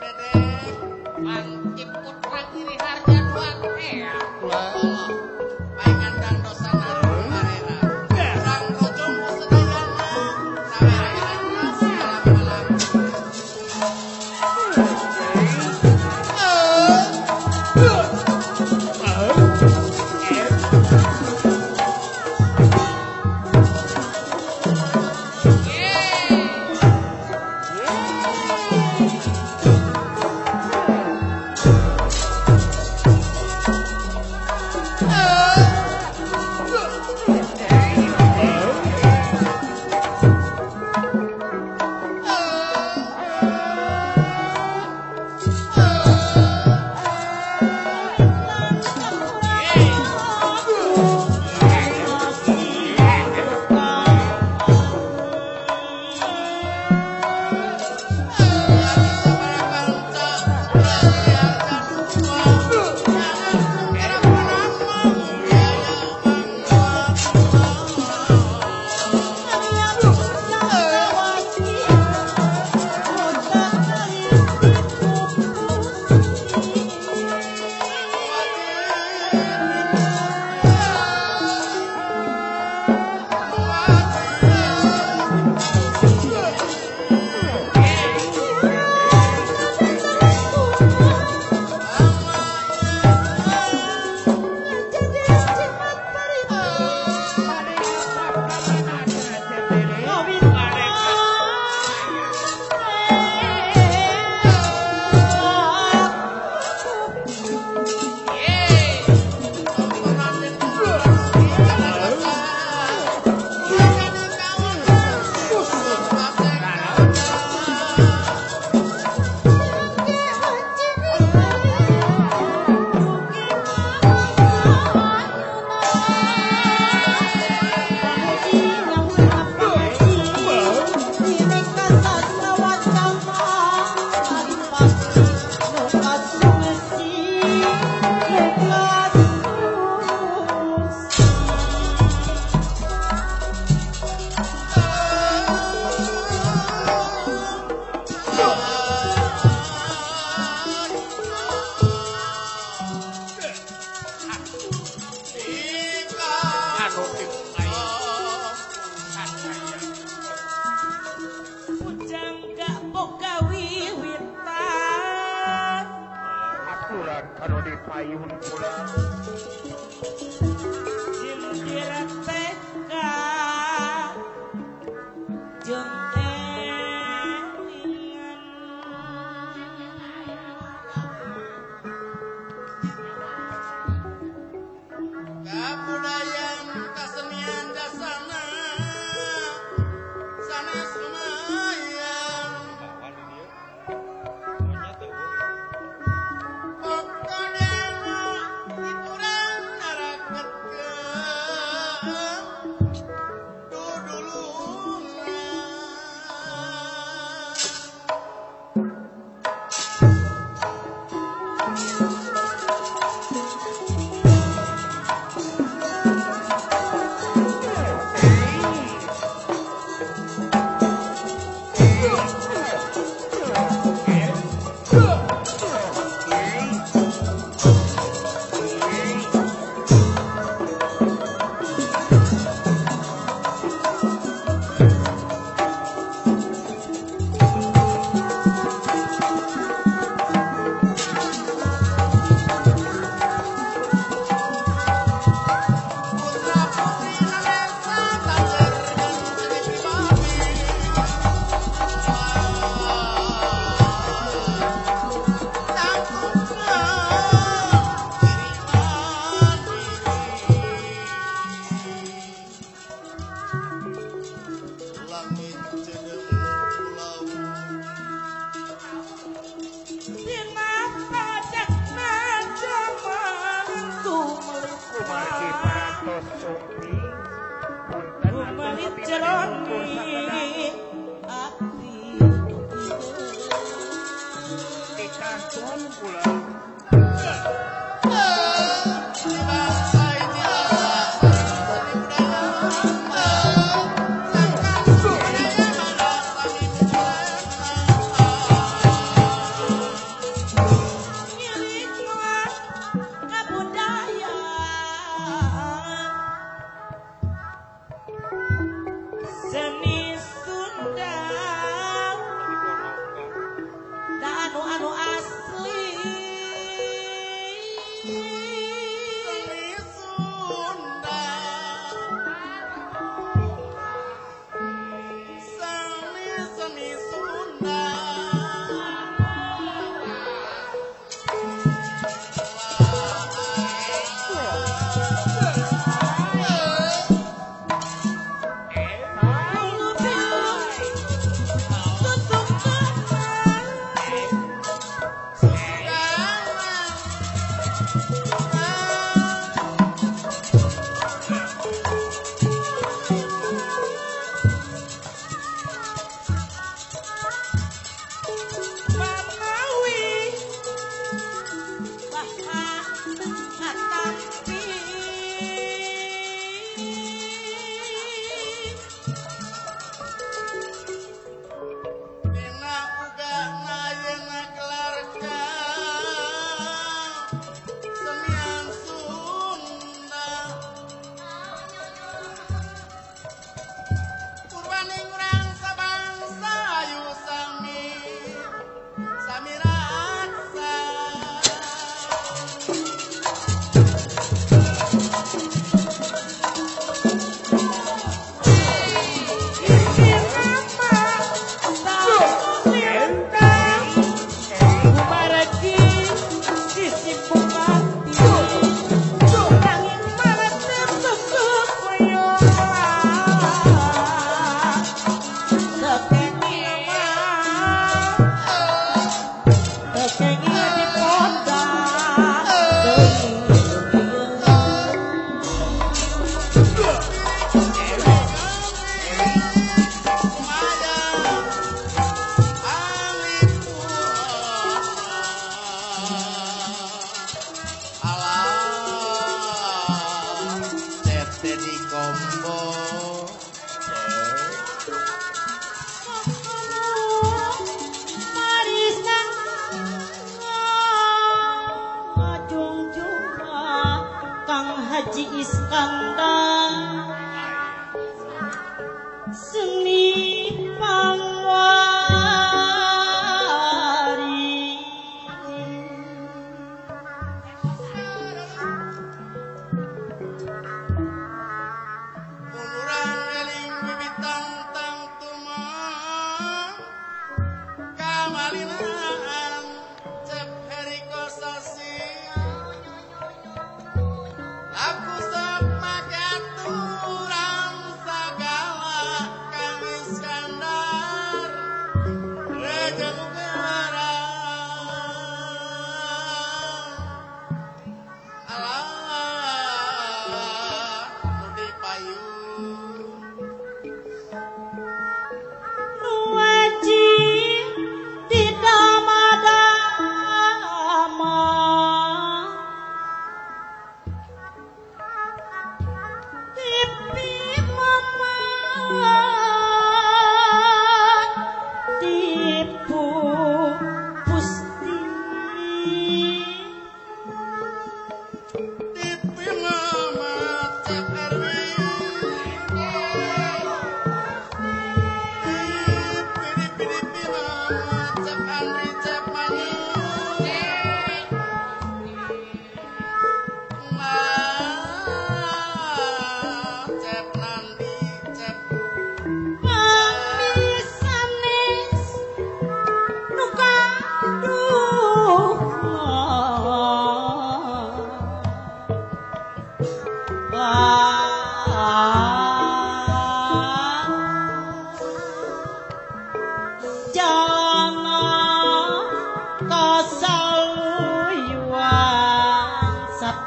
Bedek Panci Putra Giri Harja 2 Paingan dosana arena Urang rojong sadayana sawerana salam.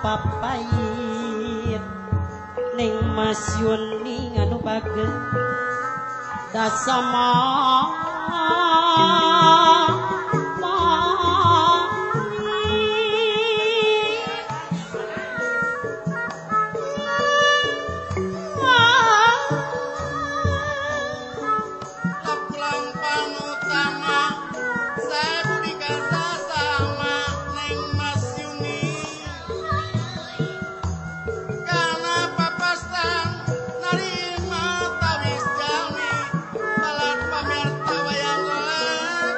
Papait ning Mas Yuni nganu bagen dasama pamerta wayang golek.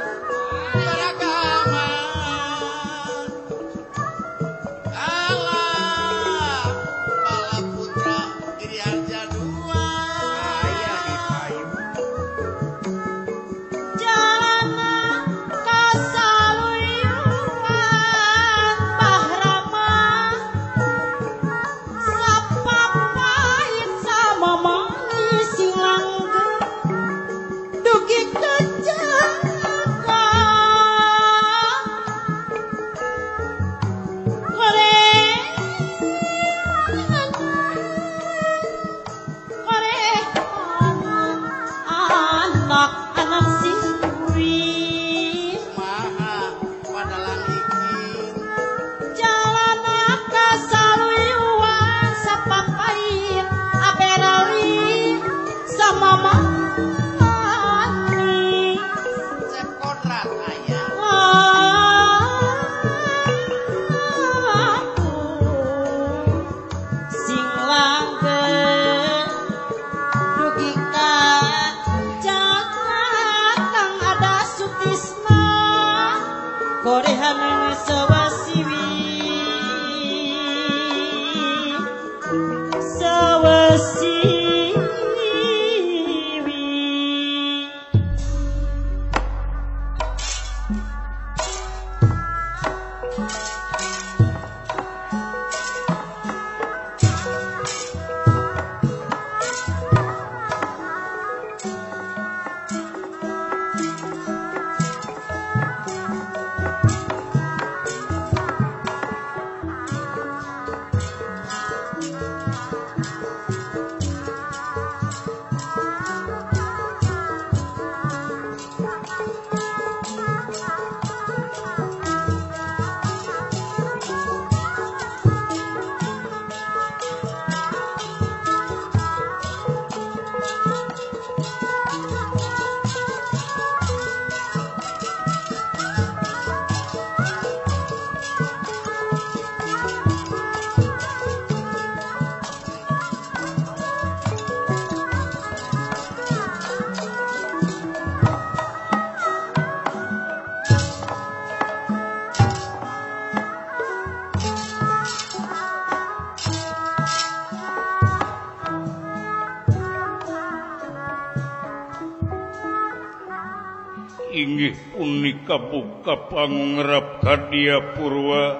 Inggih punika buka pangungrap kadia purwa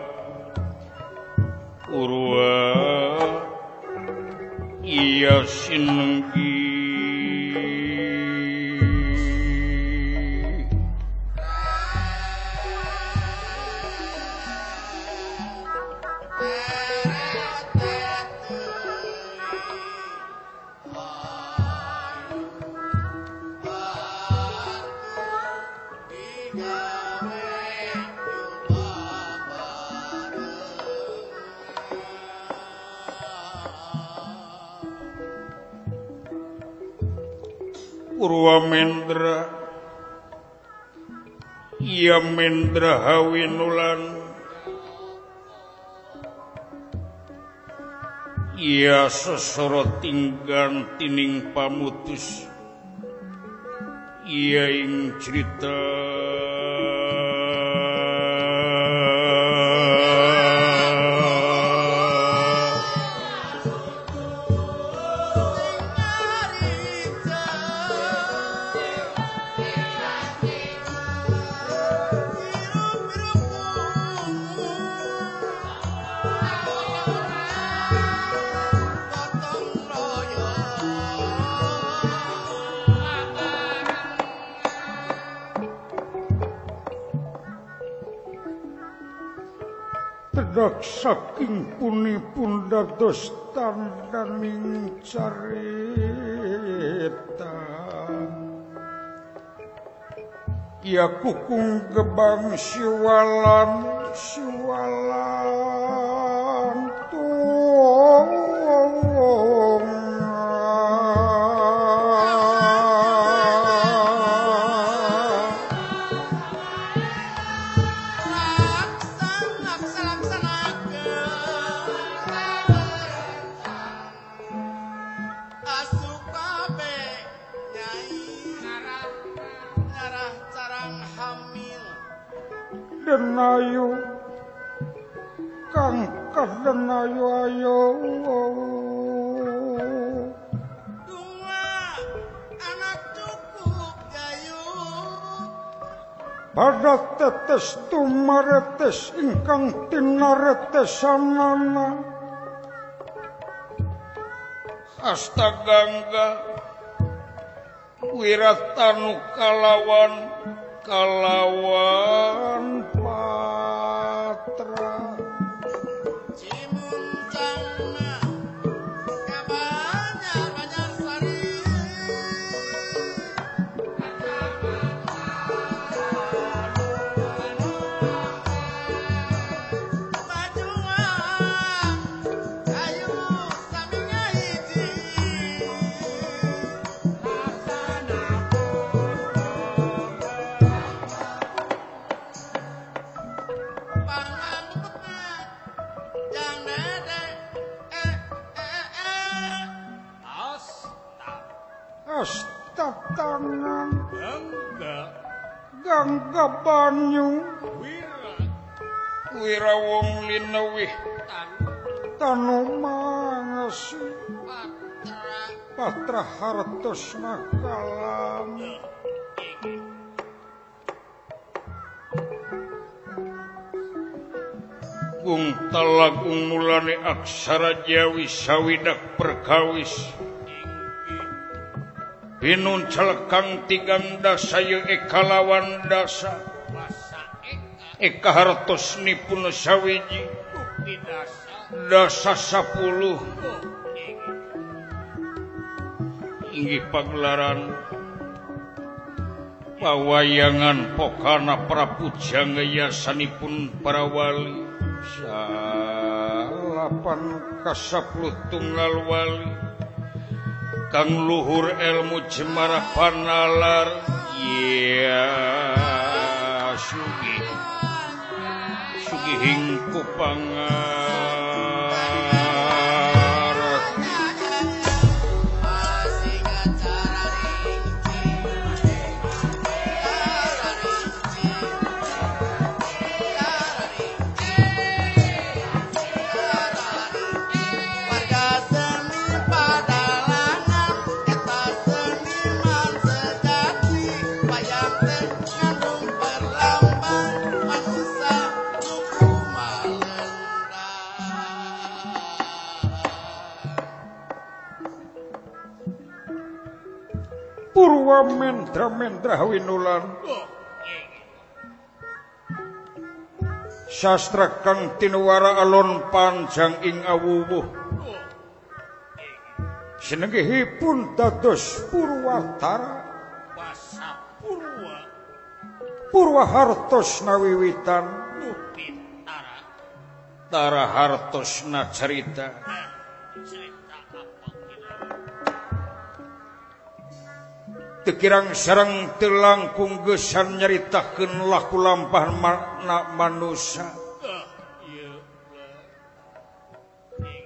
purwa iya sinenggi Purwa Mendra iya Mendra Hawinulan iya sesoro tinggan tining pamutus iya ing cerita tedak saking punipun dados tandaning carita ya kukung gebang siwalan siwalan tuong Denayu kangkah denayu ayo dunga anak cukup gayu pada tetes tumaretes ingkang tinaretesanana Astagangga wiratanu kalawan kalawan patra Cimuncangna ka Banjar Banjarsari Pajuang ayu sami ngahiji Asta tangan gangga banyu wira wong linewih tanu mangesi patra hartos makalam Gung talagung mulane aksara Jawi sawidak perkawis Binun celekang tigang dasa ye ekalawan dasa eka hartosnipun sawiji dasa 10 inggih pagelaran pawayangan pokana Prabu Jangayasanipun para wali salapan kasapuluh tunggal wali kang luhur ilmu jemara panalar ya sugih sugihing kupangar. Wayang teh. Purwa Mendra Mendra Winulan sastra kang tinuwara alon panjang ing awuwuh sinenggihipun dados Purwatara basa Purwa Purwa hartosna wiwitan tara tara hartosna carita. Teu kirang sareng teu langkung geusan nyaritakeun laku lampah makna manusa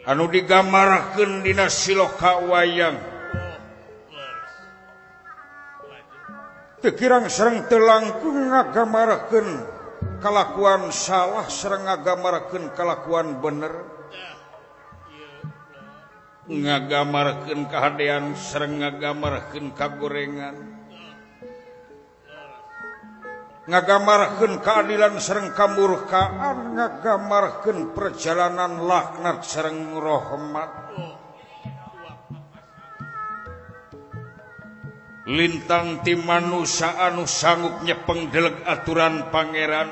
anu digambarkeun dina siloka wayang. Teu kirang sareng teu langkung ngagambarkeun kalakuan salah sareng ngagambarkeun kalakuan bener, ngagambarkeun kahadean sareng ngagambarkeun kagorengan, ngagambarkeun keadilan sareng kamurkaan, ngagambarkeun perjalanan laknat sareng rahmat. Lintang ti manusa anu sanggup nyepeng deleg aturan pangeran,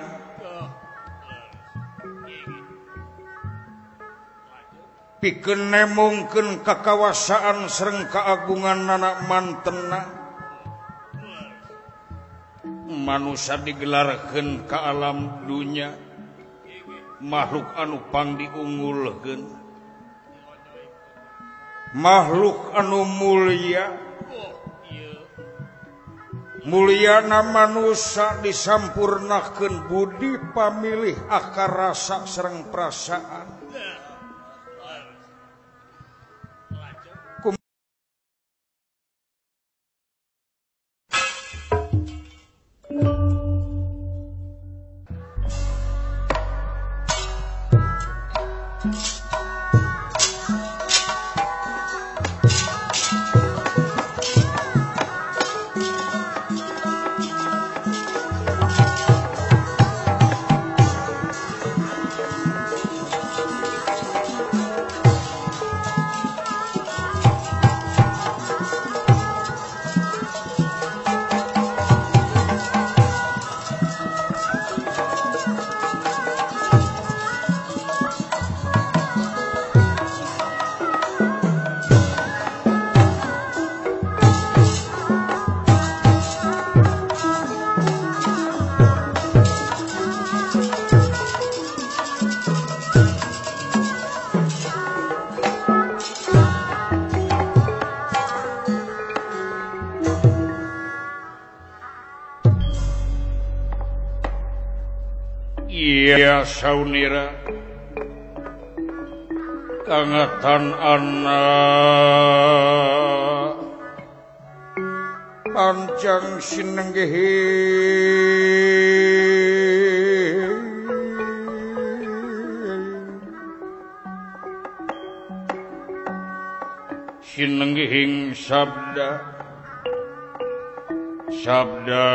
pikeun nemongkeun kakawasaan sareng kaagungan anak mantena. Manusa digelarkeun ka alam dunya, makhluk anu pangdiunggulkeun, makhluk anu mulia. Mulyana manusa disampurnakeun budi pamilih akar rasa sareng perasaan. Iya saunira kangatan anak panjang sinenggihi sinenggihing sabda sabda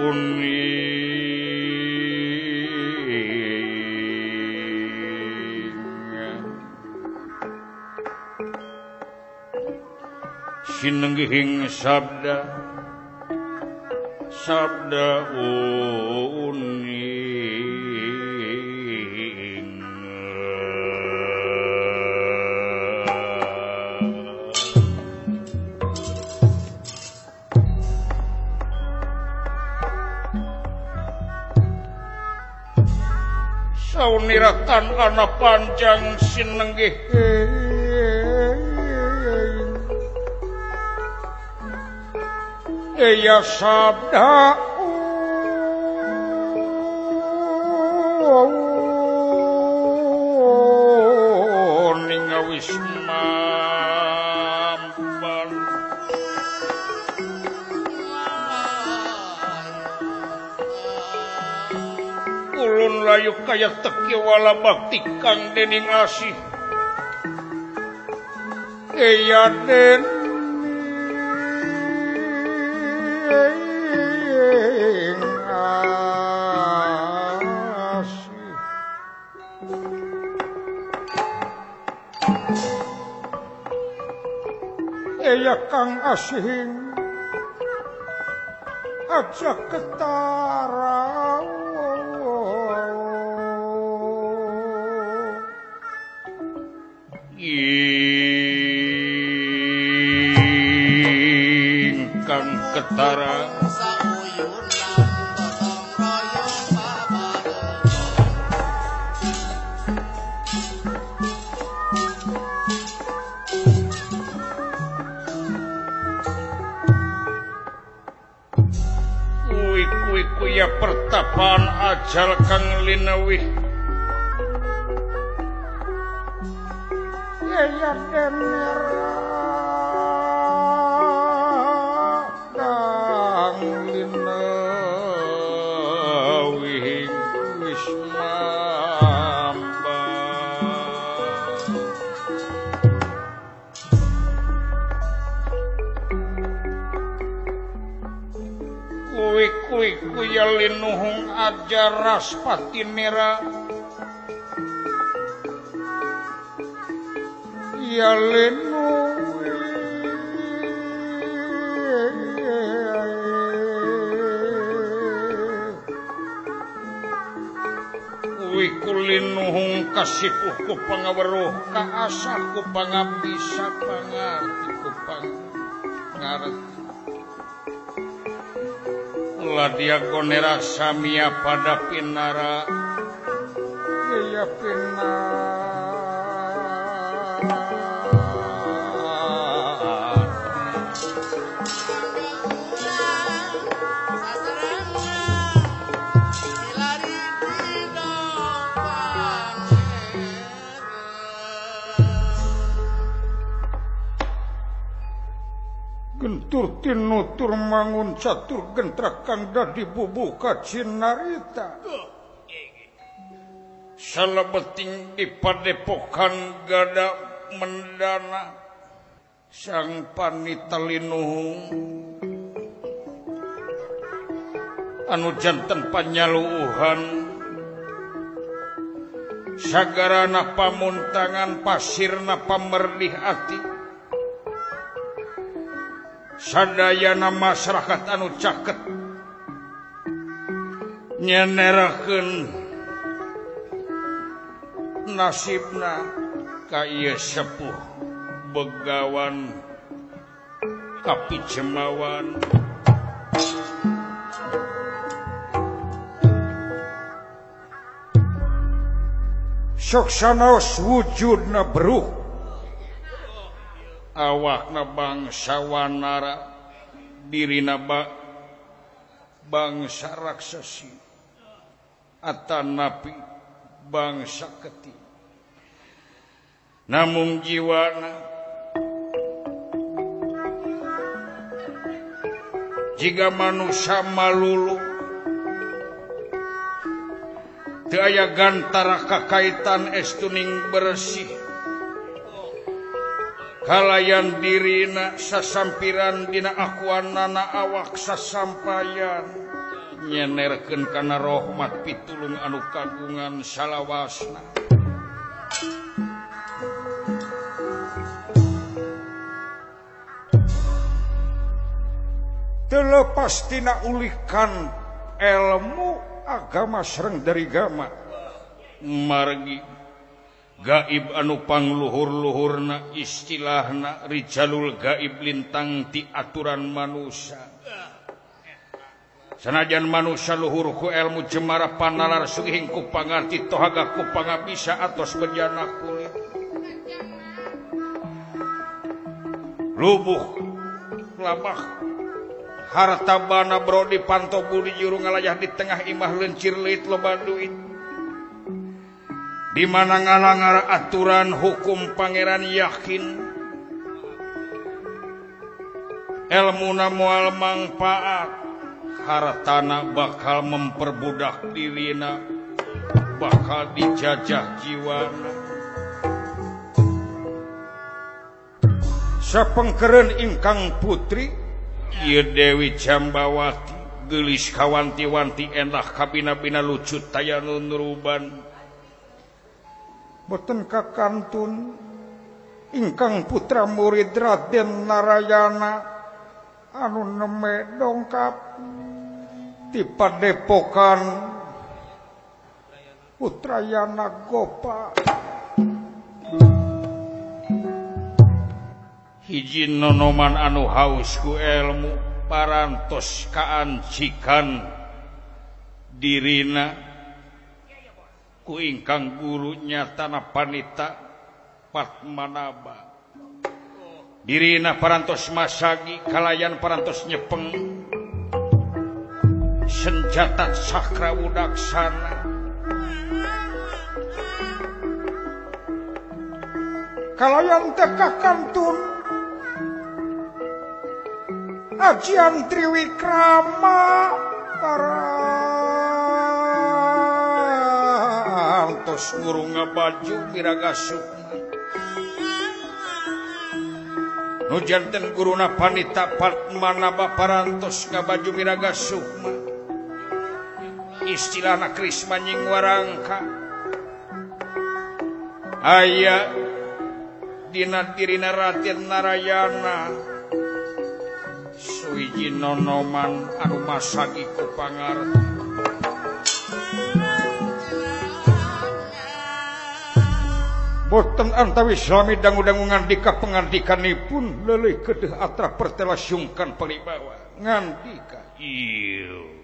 uni. Sinenggihing sabda sabda uning. Sauniratan ana panjang sinenggih ya sabda ning wis mampan ulun layu kaya teki wala bakti kang dening asih eya den Eya kang asing aja ketara ingkang ketara kuwi-kuwi pertapaan ajal kang linewih ya kang linewih wis mampa kuwi-kuwi kuya linuhung ajar raspati nira ya kuwi kulinuhung kasipuh ku pangaweruh kaasah ku pangabisa pangarti ku pangarti ladiakonera samia pada pinara ya pinara gentur tinutur mangun catur gentrak kang dadi bubuh kacinarita salebeting di padepokan gada mendana sang panita linuhung anu janten panyaluuhan sagarana pamuntangan pasirna pamerdih ati sadayana masyarakat anu caket nyenerakeun nasibna ka ieu sepuh begawan kapijemawan sok sanaos wujudna beruh awakna bangsa wanara dirina bangsa raksasi atanapi bangsa keti namung jiwana jika manusia malulu teu aya gantara kakaitan estuning bersih kalayan dirina sasampiran dina akuanana awak sasampayan nyenerkeun kana rahmat pitulung anu kagungan salawasna teu lepas tina ulikan ilmu agama sareng dari gama margi gaib anu pangluhur-luhurna istilahna rijalul gaib lintang ti aturan manusia sanajan manusia luhur ku ilmu jemara panalar sugihing ku pangarti tohaga ku pangabisa atos bejana kulit lubuh labah harta bana brodi panto budi juru ngalayah di tengah imah lencir leuit loba duit di mana ngalangar aturan hukum pangeran yakin elmuna moal mangpaat hartana bakal memperbudak dirina bakal dijajah jiwana sapengkeureun ingkang putri ieu Dewi Jambawati geulis kawanti-wanti endah kabina-bina lucut taya nu nuruban boten kakantun Ingkang putra murid Raden Narayana anu neme dongkap di padepokan Putrayana Gopa. Hiji nonoman anu haus ku ilmu parantos kaancikan dirina ku ingkang guru nyatana panita Padmanaba. Dirina parantos masagi kalayan parantos nyepeng senjata Sakra Wudaksana. Kalayan teka kantun ajian Triwikrama parantos ngurunga baju miraga sukma. Nu janten guruna panita Padmanaba parantos ngabaju miraga sukma. Istilahna krisma nying warangka aya dina dirina Raden Narayana suwiji nonoman anu masagi ku pangarti. Boten antawis lami dangu-dangu ngandika pengandikanipun leuleuh keudeuh atra pertela sungkan palibawa ngandika ieu.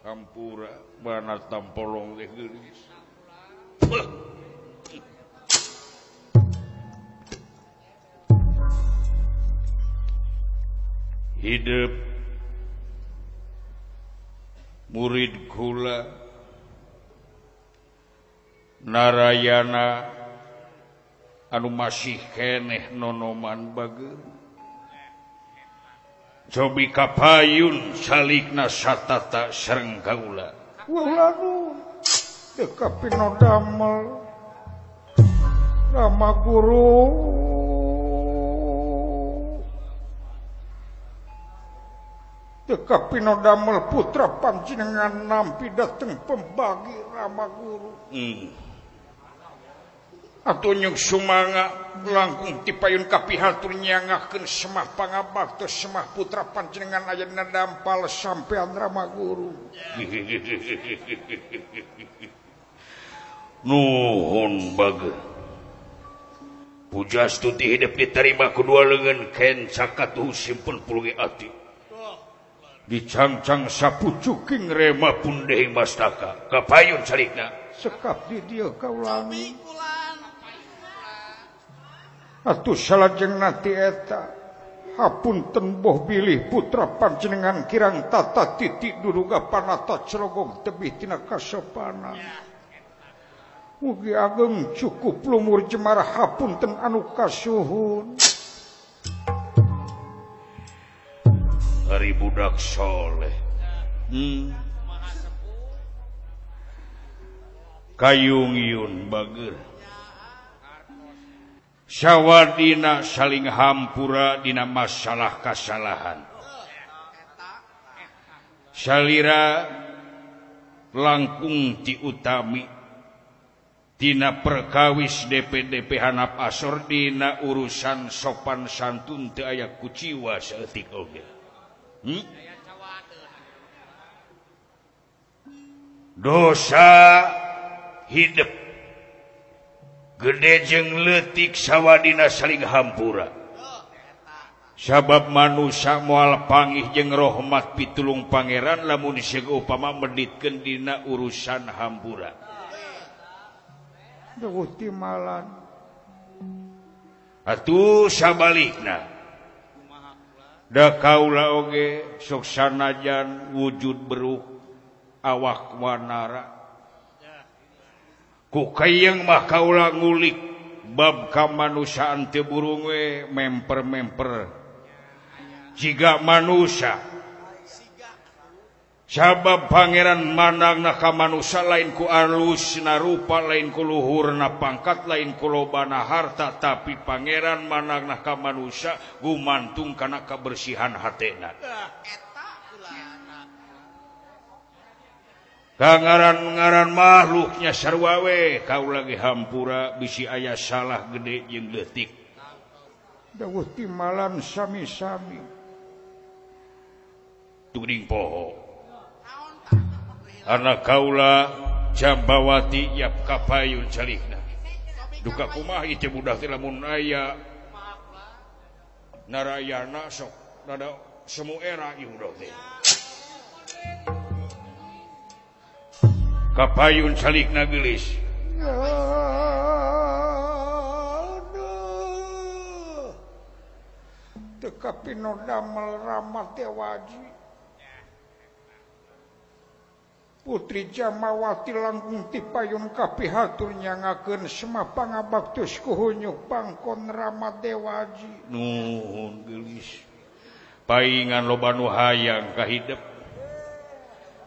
Hampura mana tampolong teh geulis. Hidup murid kula Narayana anu masih keneh nonoman bageun. Cobi kapayun salikna satata sareng kaula. Walau teu kapino damel Rama Guru. Teu kapino damel putra panjenengan nampi dateng pembagi Rama Guru. Atuh nyung sumanga langkung tipayun kapihatur nyangakeun semah pangabaktos semah putra panjenengan aya dina dampal sampean Rama Guru. Nuhun bageun. Pujastuti hidup diterima kedua leungeun kenca katuhu simpen pulungi ati. Dicangcang sapucuking rema pundehing mastaka kapayun salikna. Sekap di dieu kaulami. Atuh salajengna ti eta hapunten boh bilih putra panjenengan kirang tata titik duruga panata celogong tebih tina kasopanan. Mugi ageng cukup lumur jemara hapunten anu kasuhun. Ari budak soleh. Kayung yun bager. Sawadina saling hampura dina masalah kasalahan. Salira langkung ti utami dina perkawis DPDP hanap asor dina urusan sopan santun teu aya kuciwa saeutik oge. Dosa hidup gede jeung leutik sawadina saling hampura. Sabab manusia moal pangih jeung rahmat pitulung pangeran lamun seug upama meditkeun dina urusan hampura. Duh timalan. Atuh sabalikna. Da kaula oge sok sanajan wujud beruk awak wanara. Ku kayeng mah kaula ngulik bab kamanusiaan teu burung we memper-memper. Jiga manusia. Sabab pangeran mandangna ka manusia lain ku alusna rupa, lain ku luhurna pangkat, lain ku lobana harta, tapi pangeran mandangna ka manusia gumantung kana kabersihan hatena. Kangaran-ngaran makhluknya sarua we, kau lagi hampura bisi aya salah gede jeung leutik. Dawuh timalan sami-sami. Tuding poho. Anak kaula Jambawati yap kapayun calikna. Duka kumaha ieu teh budak teh lamun aya Narayana sok rada semu era ieu budak teh. Kapayun calikna geulis. Aduh. Teu kapino damel Rama Dewaji. Putri Jamawati langkung tipayun kapihatur nyangakeun semah pangabaktus ku hunyuk pangkon Rama Dewaji. Nuhun geulis. Paingan loba nu hayang kahidep.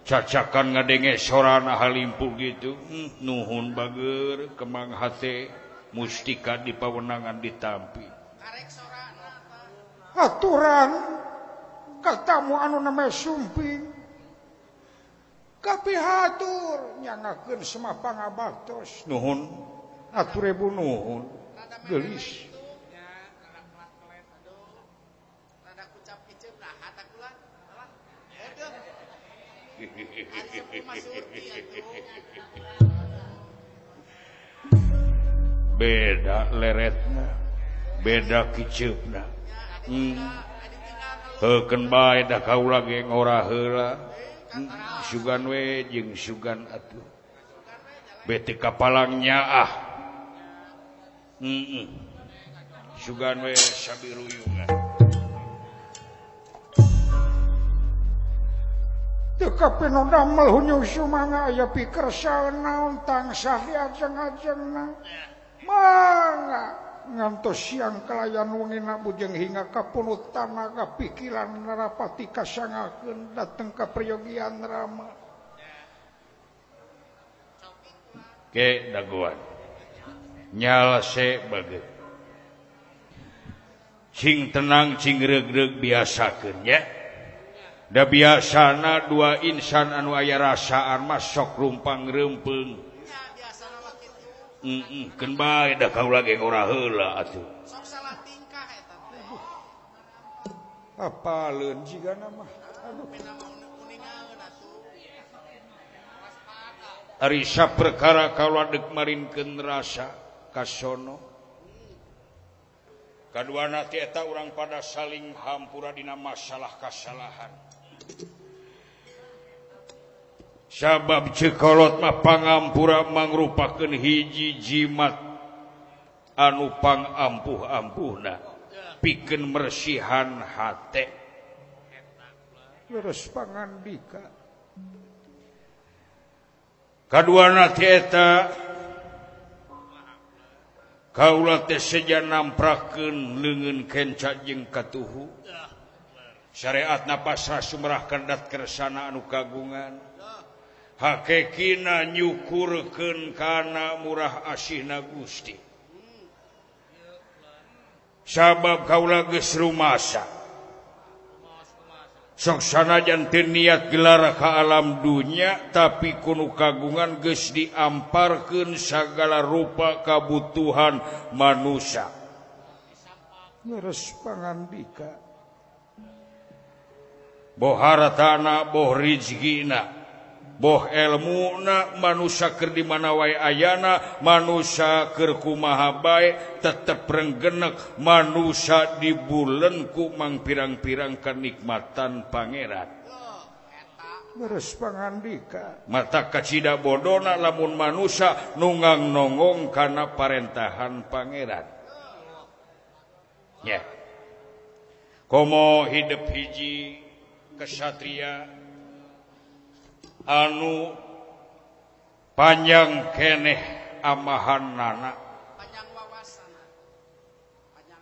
Cacakan ngadenge sorana halimpul gitu. Nuhun bager kemang hate mustika di pawenangan ditampi. Aturan katamu anu namanya sumping. Kapihatur nyangakeun semah pangabaktos. Nuhun atur ribu nuhun geulis. Beda leretna, beda kiceupna. Heukeun bae da kaula ge ngora heula. Sugan we jeung sugan atuh. Bete kapalang nyaah. Sugan we sabiruyungan. Teu kapino damel hunyung sumanga aya pikersa naon tansah diajeng-ajengna. Mangga ngantos siang kalayan wengina bujeng hingga kapunut tanaga pikiran narapati kasangakeun dateng ka prayogian Rama. Ke dagoan nyalse bageut. Cing tenang cing reug-reug biasakeun nya. Da biasana dua insan anu aya rasaan mah sok rumpang reumpeung. Keun bae da kaula ge ngora heula atuh. Sok salah tingkah eta teh. Apaleun jigana mah. Aduh. Ari saperkara kaula deuk marinkeun rasa kasono. Kaduana teh eta urang pada saling hampura dina masalah kasalahan. Sabab cekolot mah pangampura mangrupakeun hiji jimat anu pangampuh-ampuhna pikeun mersihan hate. Leres pangandika. Kaduana teh eta kaula teh seja namprakeun leungeun kenca jeung katuhu. Syariatna pasrah sumrah kandat kersana anu kagungan. Hakekina nyukurkeun kana murah asihna Gusti. Sabab kaula geus rumasa. Sok sanajan teu niat gelar ka alam dunya tapi kunu kagungan geus diamparkeun sagala rupa kabutuhan manusia. Leres pangandika. Boh haratana, boh rizkina, boh elmuna, manusia keur di mana wae ayana, manusia keur kumaha bae tetep renggenek, manusia dibulen ku mangpirang-pirang kenikmatan pangeran. Leres pangandika. Mata kacida bodona lamun manusia nunggang nonggong kana parentahan pangeran. Ya. Komo hidup hiji kesatria anu panjang keneh amahanana,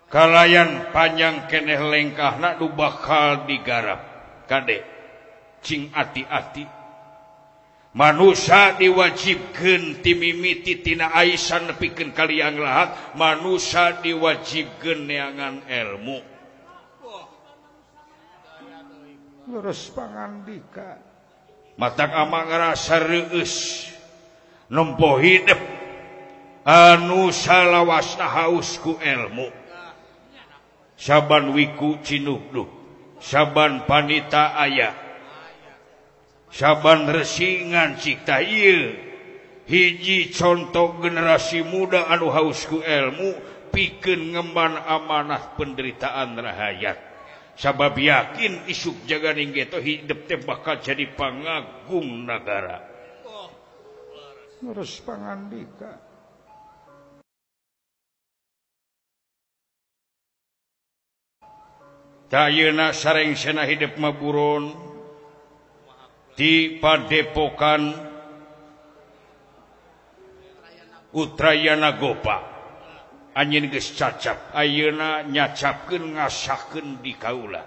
kalayan panjang keneh lengkahna nu bakal digarap kade. Cing ati-ati manusia diwajibkeun ti mimiti tina aisan nepikeun ka liang lahat, manusia diwajibkeun neangan ilmu. Leres pangandika. Matak ama ngarasa reueus nempo hidep anu salawasna haus ku ilmu. Saban wiku cinugduh, saban panita aya, saban resingan cipta ieu hiji contoh generasi muda anu haus ku ilmu pikeun ngemban amanah penderitaan rahayat. Sabab yakin isuk jaganing geto hidup teh bakal jadi pangagung nagara. Leres pangandika. Tayeuna sarengsena hidup mah buron di padepokan Utrayana Gopa. Anjeun geus cacap ayeuna nyacapkeun ngasahkeun di kaula.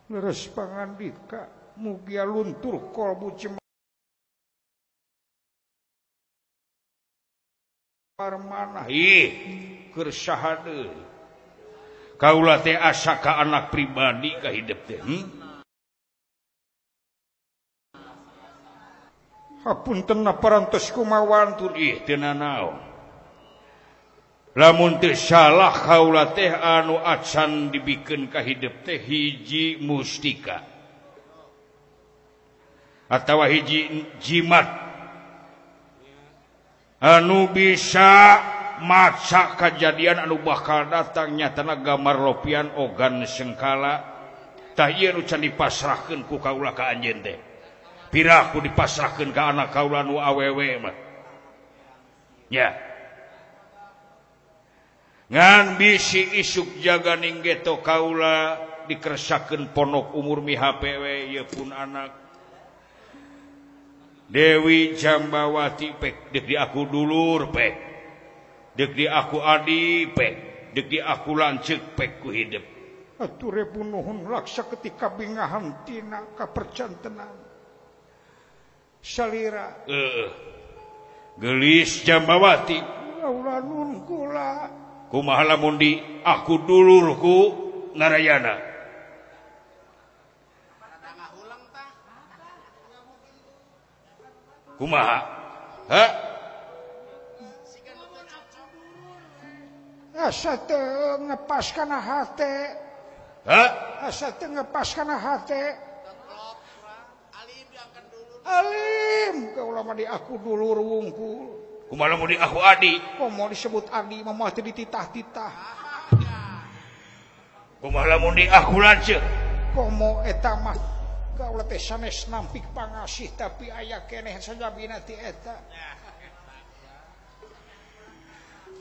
Leres pangandika mugia luntur kolbu cemar manah. Ih, keur saha deui? Kaula teh asa ka anak pribadi ka hidup teh. Hapunten parantos kumawan tur ih teu nanaon. Lamun teu salah kaula teh anu acan dibikeun ka hidup teh hiji mustika atawa hiji jimat anu bisa maca kajadian anu bakal datang nyatana gambar lopian ogan sengkala. Tah ieu nu can dipasrahkeun ku kaula ka anjeun teh. Piraku dipasrahkeun ka anak kaula nu awewe mah. Nya. Ngan bisi isuk jaganing geto kaula dikersakeun ponok umur mihapewe ieu pun anak Dewi Jambawati pek deuk di aku dulur pek, deuk di aku adi pek, deuk di aku lanceuk pek ku hidup. Atuh rebu nuhun laksa ketika bingahan tina kapercantenan salira. Gelis Jambawati kaula nun kula. Kumaha lamun di aku dulurku Narayana. Kumaha? Ha? Asa teu ngepas kana hate. Ha? Asa teu ngepas kana hate. Alim kaula mah di aku dulur wungkul. Kumaha lamun di aku adi? Komo disebut adi mah moal teu dititah-titah. Kumaha lamun di aku lanceuk? Komo eta mah kaula teh sanes nampik pangasih tapi aya keneh sajabina ti eta.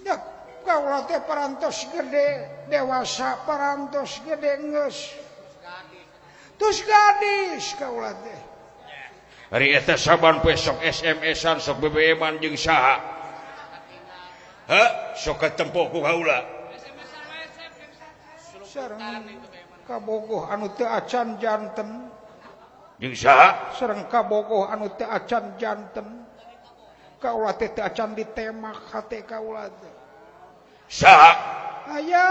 Ya kaula teh parantos gede dewasa, parantos gede geus. Tus gadis kaula teh. Ari eta saban poe sok SMS-an sok BBM-an jeung saha? Heh, sok katempo ku kaula. Sareng kabogoh anu teu acan janten. Jeung saha? Sareng kabogoh anu teu acan janten. Kaula teh teu acan ditemak hate kaula teh. Saha? Aya.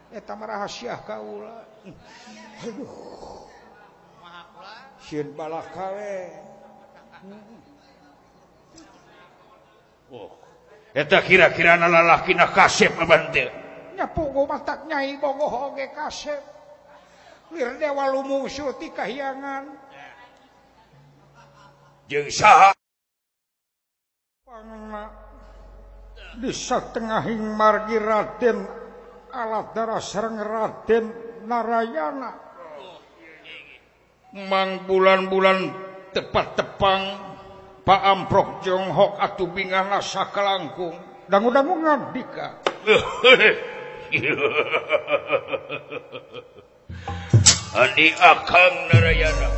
Eta mah rahasia kaula. Aduh. Sieun balaka we. Oh. Eta kira-kira lalakina kasep aban teh. Nya puguh matak nyai bogoh oge kasep. Lir dewa lumungsul ti kahyangan. Jeung saha? Pangna di satengahing margi Raden Aladara sareng Raden Narayana. Mang bulan-bulan tepat tepang Pak Amprok Jonghok atuh bingahna sakalangkung dangu-dangu ngandika. Adi Akang Narayana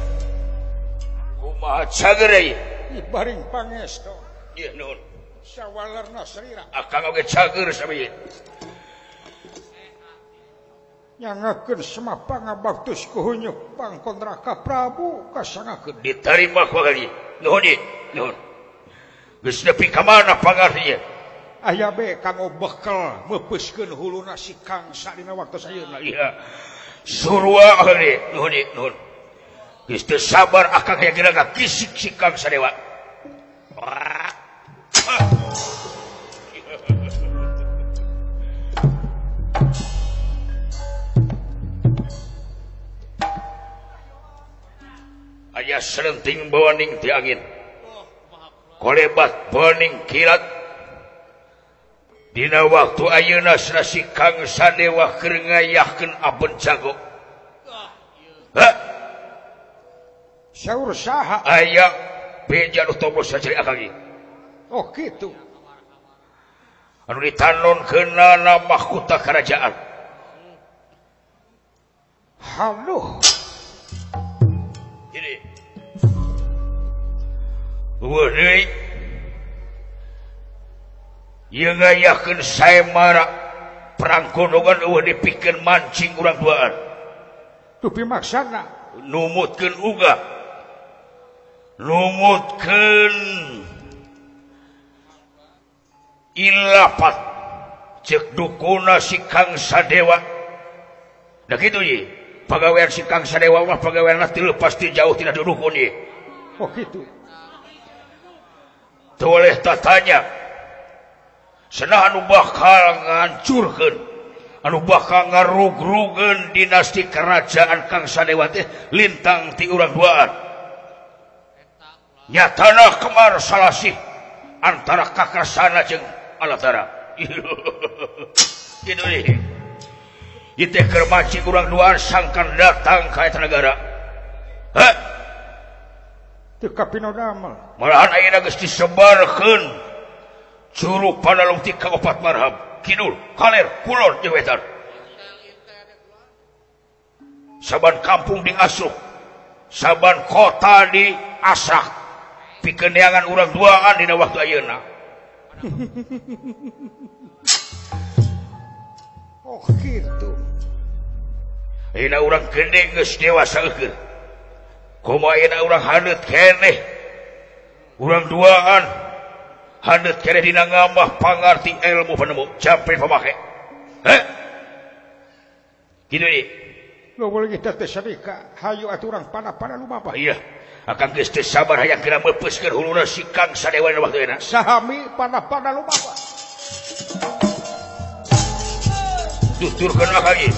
kumaha cager ieu? Baring pangestu. Ieu nuhun. Sawalerna salira. Akang oge cager sami ieu. Nyangakeun semapa ngabaktus ku hunyuk pangkontraka Prabu kasangakeun diterima ku kali. Nuhun ieu, nuhun. Geus nepi ka mana pangarti ieu? Aya be kanggo bekel meupeuskeun huluna si Kangsa dina waktu ayeuna. Iya. Surwa kali, nuhun ieu, nuhun. Geus teu sabar akang hayang geura ngakisik si Kang Sadewa. Aya serenting bening ti angin kolebat bening kilat dina waktu ayeuna si Kang Sadewa keur ngayahkeun aben jago. Hah? Saur saha aya beja nu tobos cari akang ieu. Oh kitu. Anu ditanonkeunana mahkota kerajaan. Haluh. Jadi eueuh deui ieu ngayakeun saemara perang kodongan eueuh dipikeun mancing urang duaan. Dupi maksana numutkeun uga numutkeun ilapat cek dukuna si Kang Sadewa. Da kitu ye pagawean si Kang Sadewa mah pagaweanna teu pasti jauh tina dukun ye. Oh kitu. Teu boleh tatanya cenah anu bakal ngancurkeun anu bakal ngarugrugeun dinasti kerajaan Kang Sadewa teh lintang ti urang duaan. Nyatana kemar salasih antara Kakasana jeung Alatara. Kitu deui. Ieu teh keur mancing urang duaan sangkan datang ka eta nagara. Hah? Teu kapinodamel. Malahan ayeuna geus disebarkeun juru panalung ti kaopat marhab, kidul, kaler, kulon jeung wetan. Saban kampung diasup, saban kota diasak. Pikeun neangan urang duaan dina waktu ayeuna. Oh kitu. Ayeuna urang gede geus dewasa eueuh. Komo ayeuna urang haneut keneh. Urang duaan haneut keneh dina ngamah pangarti ilmu panemu jampe pamake. Heh. Kitu deui. Lo boleh kita teh sarika hayu atuh urang pana-pana lumapah. Iya. Akang geus teu sabar hayang geura meupeuskeun huluna si Kang Sadewa dina waktu ayeuna. Sahami pana-pana lumapah. Tuturkeun akang ieu.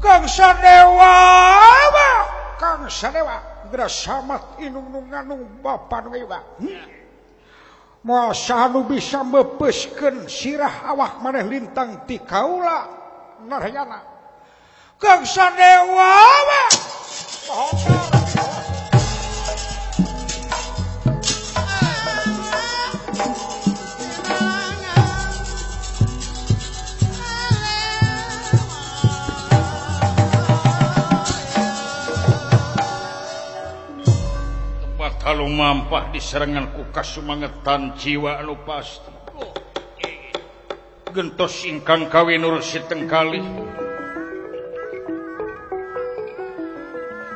Kang Sadewa, Kang Sadewa, geura samat inung nu nganung bapa nu ieu. Moal saha nu bisa meupeuskeun sirah awak maneh lintang ti kaula Narayana. Kang Sadewa, kalau mampah diserangan ku kasumangetan jiwa anu pasti. Gentos ingkang kawin urus sitengkali.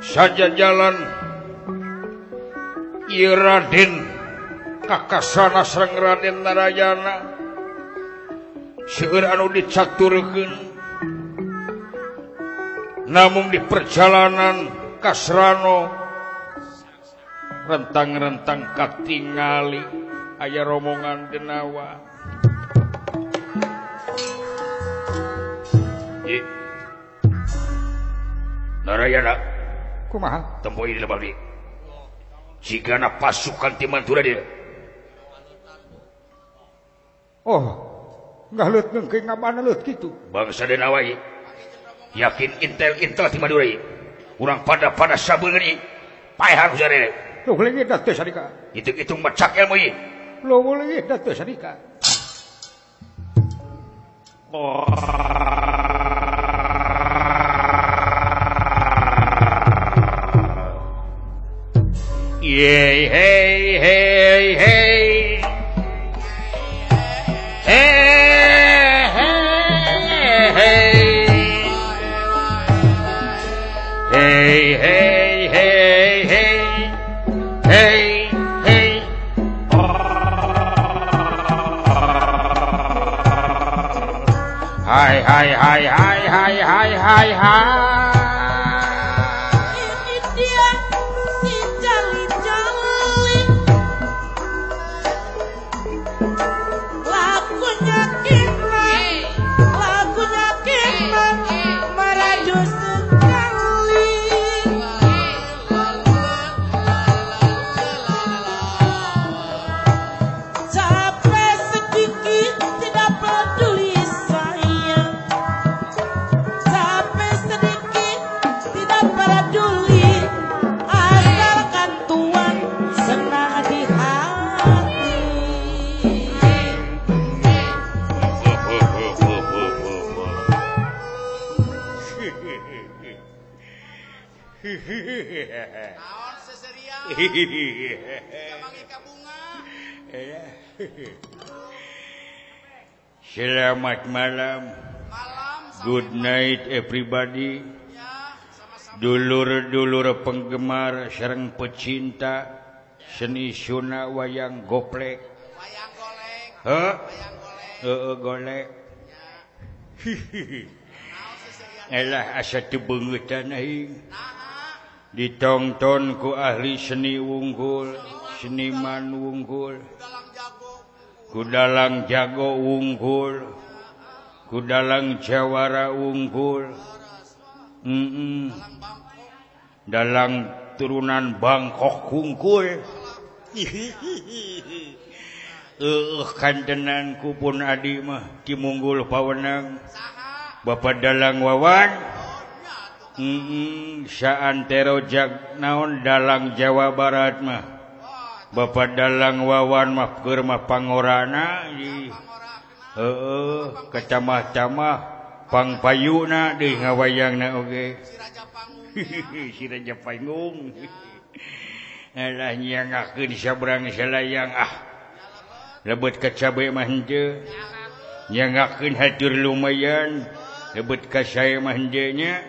Saja jalan ieu Raden Kakasana sareng Raden Narayana seueur anu dicaturkeun namung di perjalanan kasrano rentang-rentang katingali aya rombongan denawa. Narayana kumaha tempo ieu lebah deui. Jigana pasukan ti Mantura dia. Oh, ngahleut ngeungkeun ngabana leut kitu. Bangsa denawa ieu yakin intel-intel ti Madura ieu. Urang pada-pada sabeungeun ieu. Paehan hujan. Loh leungit teh sarika. Hitung-hitung macak ilmu ieu. Loh leungit teh sarika. Hey hey hey hey hey hey hey hey hey hey hey hey. Hai hai hai hai hai hai hai hai. Ini dia si jali-jali, lagunya kiman, lagunya kiman, merajuk sekali. Capek sedikit tidak peduli saya, capek sedikit tidak peduli, asalkan tuan senang di hati. Naon seseria? Mangi ka bunga. Selamat malam. Malam. Good night everybody. Ya, sama-sama. Dulur-dulur penggemar sareng pecinta seni Sunda wayang goplek. Wayang golek. Heuh? Wayang golek. Heeh golek. Ya. Naon seseria? Elah asa teu beungeutan aing. Naha? Ditongton ku ahli seni wungkul, seniman wungkul, Dalang jago. ku dalang jago wungkul, ku dalang jawara wungkul. Dalang Bangkok. Dalang turunan Bangkok wungkul. Kantenan ku pun adi mah Ki Munggul pawenang. Saha? Bapak Dalang Wawan. Oh, nya atuh. Saantero jag naon dalang Jawa Barat mah. Wah, Bapak Dalang Wawan mah keur mah pangorana di pangorakna. heeh kecamah-camah pangpayuna deui ngawayangna oge. Si Raja Panggung. Si Raja Panggung. Alah nyangakeun sabrang salayang ah. Lebet ka cabe mah henteu. Nyangakeun hatur lumayan. Lebet ka sae mah henteu nya.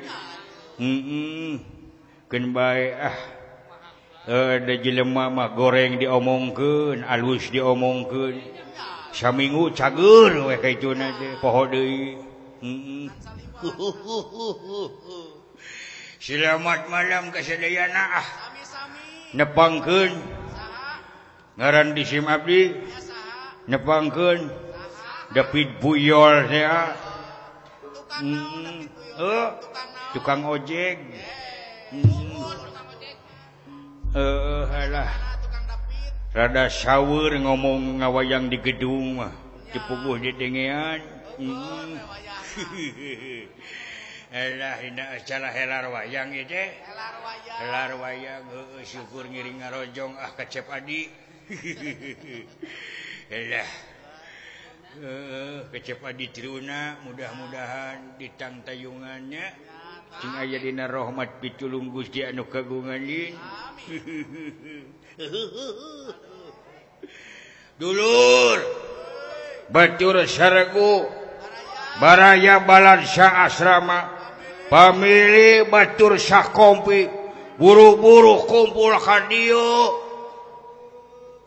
Keun bae ah. Da jelema mah goreng diomongkeun, alus diomongkeun. Saminggu cager we kaituna teh poho deui. Selamat malam ka sadayana ah. Sami-sami. Nepangkeun Saha? ngaran di sim abdi, Ya saha? nepangkeun Saha? David Buyol teh ah. Tukang naon David Buyol? Heuh, Tukang naon? tukang ojek. Tukang ojek. Heeh, alah. Mana tukang David? Rada saweur ngomong ngawayang di gedung mah. Dipuguh di dengean. Alah dina acara helar wayang ieu teh. Helar wayang. Helar wayang heueuh syukur ngiring ngarojong ah ka Cep Adi. Alah. Heueuh ka Cep Adi tiruna mudah-mudahan ditangtayungannya cing aya dina rahmat pitulung Gusti anu kagungan lin. Dulur batur saregu baraya balansa asrama pamili batur sakompi buru-buru kumpul ka dieu.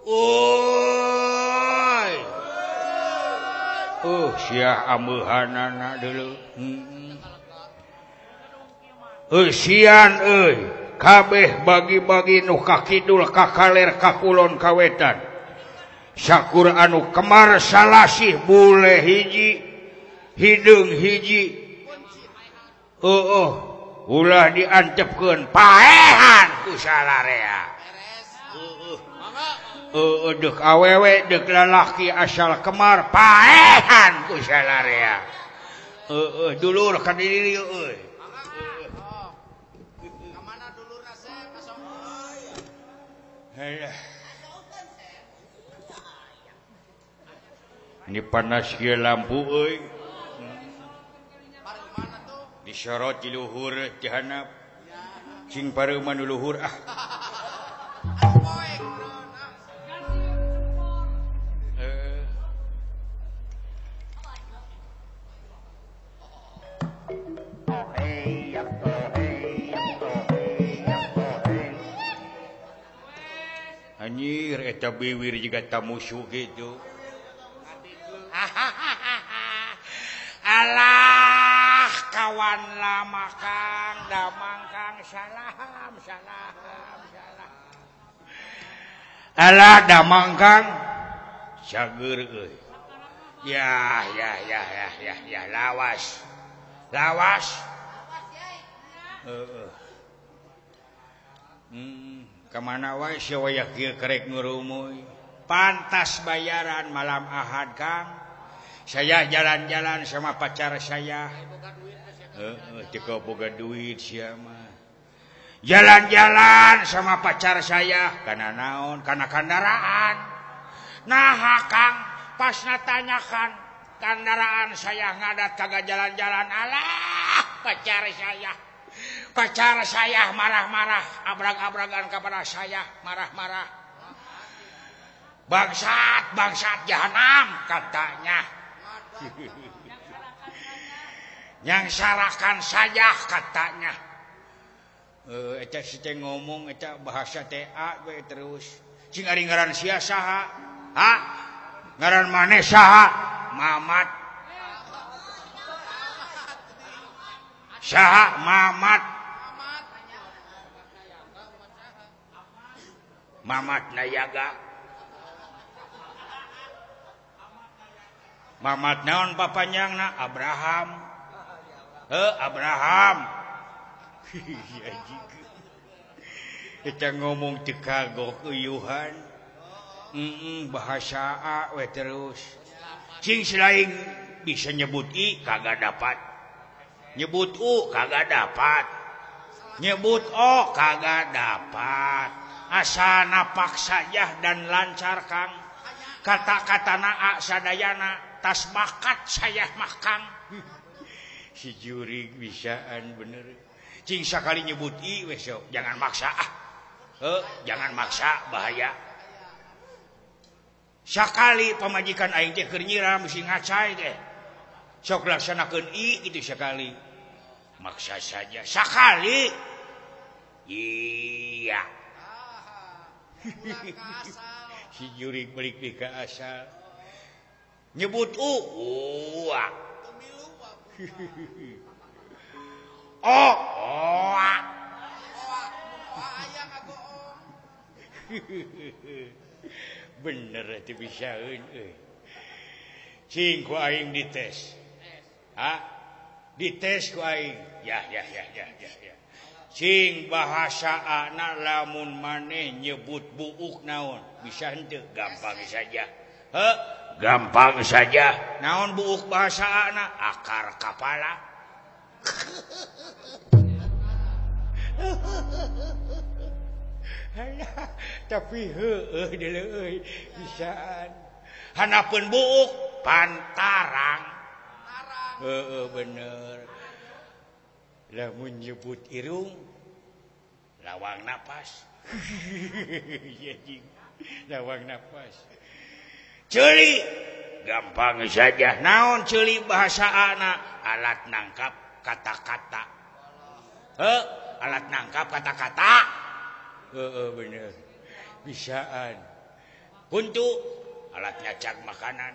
Oi. Siah ameuhanana deuleu. Eusian euy kabeh bagi-bagi nu ka kidul ka kaler ka kulon ka wetan. Sakur anu kemar salasih bule hiji hideung hiji. Heueuh ulah diantepkeun paehan ku salarea. Heueuh deuk awewe deuk lalaki asal kemar paehan ku salarea. Heueuh dulur ka diri euy. Kamana dulurna Sep? Asong. Alah. Ini panas kieu lampu euy. Disorot di luhur jahanap. Cing pareuman nu luhur ah. Anjir eta biwir juga tamusuh gitu. Alah kawan lama Kang Damang Kang salam salam salam. Alah Damang Kang cager euy. Ya ya ya ya ya ya lawas. Lawas. Heeh. Kemana wae sia wayah kieu kerek ngurumuy. Pantas bayaran malam Ahad Kang. Saya jalan-jalan sama pacar saya. Heeh, teu boga duit sia mah. Jalan-jalan sama pacar saya kana naon? Kana kendaraan. Nah, Kang, pas natanyakan kendaraan saya ngadat kagak jalan-jalan. Alah, pacar saya. Pacar saya marah-marah, abrag-abragan kepada saya, marah-marah. Bangsat, bangsat jahanam katanya. Yang sarakan saja katanya. Eta si teh ngomong eta bahasa TA we terus. Cing ari ngaran sia saha? Ha? Ngaran maneh saha? Mamat. Saha Mamat. Mamat Nayaga. Mamat naon papanjangna? Abraham. Heuh, Abraham. Eta ngomong teu kagok uyuhan. Bahasa A we terus. Cing selain bisa nyebut I kagak dapat. Nyebut U kagak dapat. Nyebut O kagak dapat. Asa napak saja dan lancar Kang. Kata-katana A sadayana tas bakat saya mah Kang. Si jurig bisaan bener. Cing sakali nyebut I we sok jangan maksa ah. Jangan maksa bahaya. Sakali pamajikan aing teh keur nyiram si ngacai teh. Sok laksanakeun I itu sekali. Maksa saja sekali. Iya. Si jurig balik di ke asal. Nyebut U. Ua. O. Oa. Bener teu bisaeun euy. Cing ku aing dites. Ha? Dites ku aing. Ya ya ya ya ya ya. Cing bahasa ana lamun maneh nyebut buuk naon? Bisa henteu? Gampang saja. Heuh, gampang saja. Naon buuk bahasa ana? Akar kapala. Tapi heueuh deuleu euy bisaan. Hanapeun buuk pantarang. Heeh bener. Lamun nyebut irung lawang napas. Ya jing. Lawang napas. Ceuli gampang saja. Naon ceuli bahasa ana? Alat nangkap kata-kata. Heuh, alat nangkap kata-kata. Heeh bener. Bisaan. Kuntu alat nyacak makanan.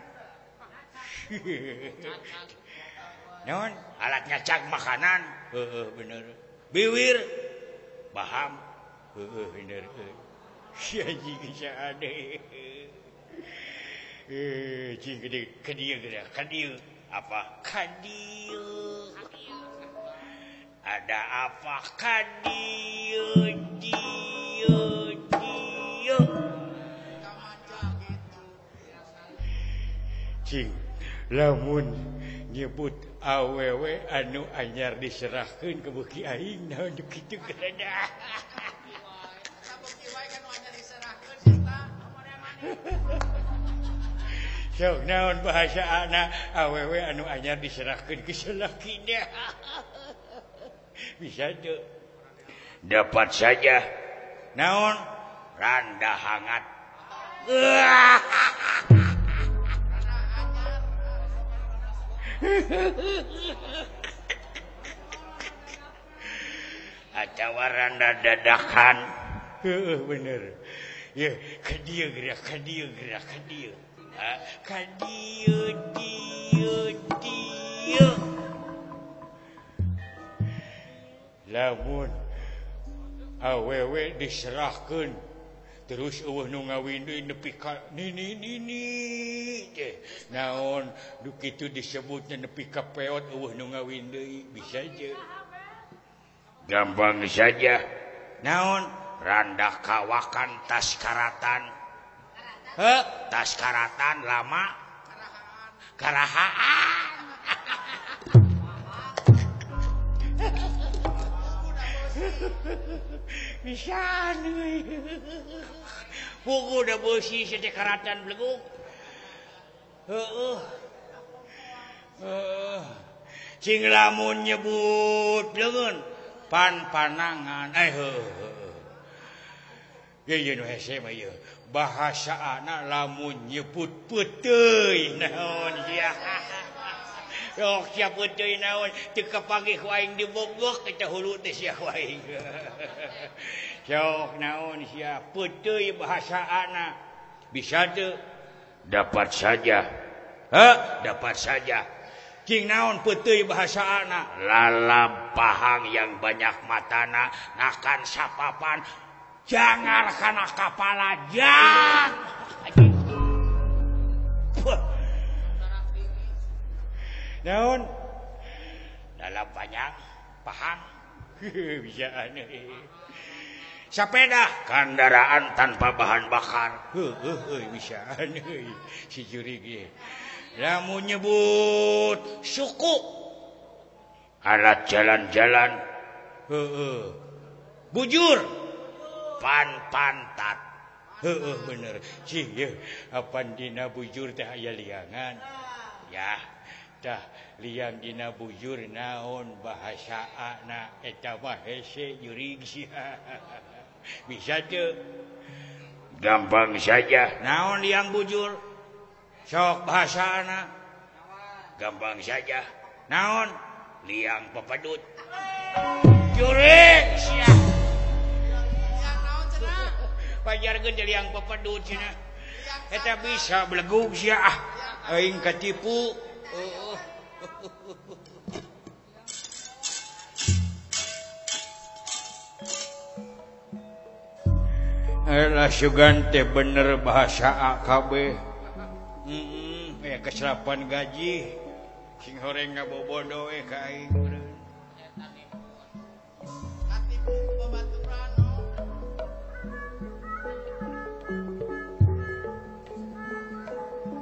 Naon? Alat nyacak makanan. Heeh bener. Biwir baham. Heeh bener. Si anjing bisaan. Cing gede ka dieu gede ka dieu. Apa? Ka dieu. Ada apa ka dieu dieu dieu. Cing lamun nyebut awewe anu anyar diserahkeun ke beuki aing naon kitu geuna. Sok naon bahasa ana awewe anu anyar diserahkeun ke salakina. Bisa teu? Dapat saja. Naon? Randa hangat. Atawa randa dadakan. Heeh bener. Ya, ka dieu gerak, ka dieu gerak, ka dieu. Ka dieu dieu dieu. Lamun awewe diserahkeun terus eueuh nu ngawin deui nepi ka nini nini teh naon du kitu disebutna nepi ka peot eueuh nu ngawin deui bisa je. Gampang saja. Naon? Randa kawakan tas karatan. Heh, tas karatan lama karahaan. Bisa euy. Pugu da beusi sia teh karatan beleguk. Heueuh. Heueuh. Cing lamun nyebut leungeun pan-panangan heueuh. Ieu nu hese mah ieu. Bahasaana lamun nyebut peuteuy naon sia. Yok sia peuteuy naon teu kapanggih ku aing dibogok eta hulu teh sia ku aing. Sok naon sia peuteuy bahasaana. Bisa teu? Dapat saja. Heh, dapat saja. Cing naon peuteuy bahasaana? Lalap pahang yang banyak matana nakan sapapan jangan kana kapala jang. Naon? Dalam banyak pahang. Bisa aneh. Sepeda kendaraan tanpa bahan bakar. Heueuh bisa aneh si jurig ge. Lamun nyebut suku alat jalan-jalan. Heueuh. Bujur pan-pantat. Heueuh bener. Cing ye apan dina bujur teh aya liangan. Ya, tah liang dina bujur naon bahasaana eta mah hese jurig sia. Bisa teu? Gampang saja. Naon liang bujur? Sok bahasaana. Gampang saja. Naon? Liang pepedut. Jurig sia. Pajarkeun teh liang pepedut cenah. Eta bisa belegug sia ah. Aing katipu. Oh. Alah sugan teh bener bahasa AKB. Heeh, aya keselapan gaji. Sing horeng ngabobodo we ka aing meureun. Katipu babaturan.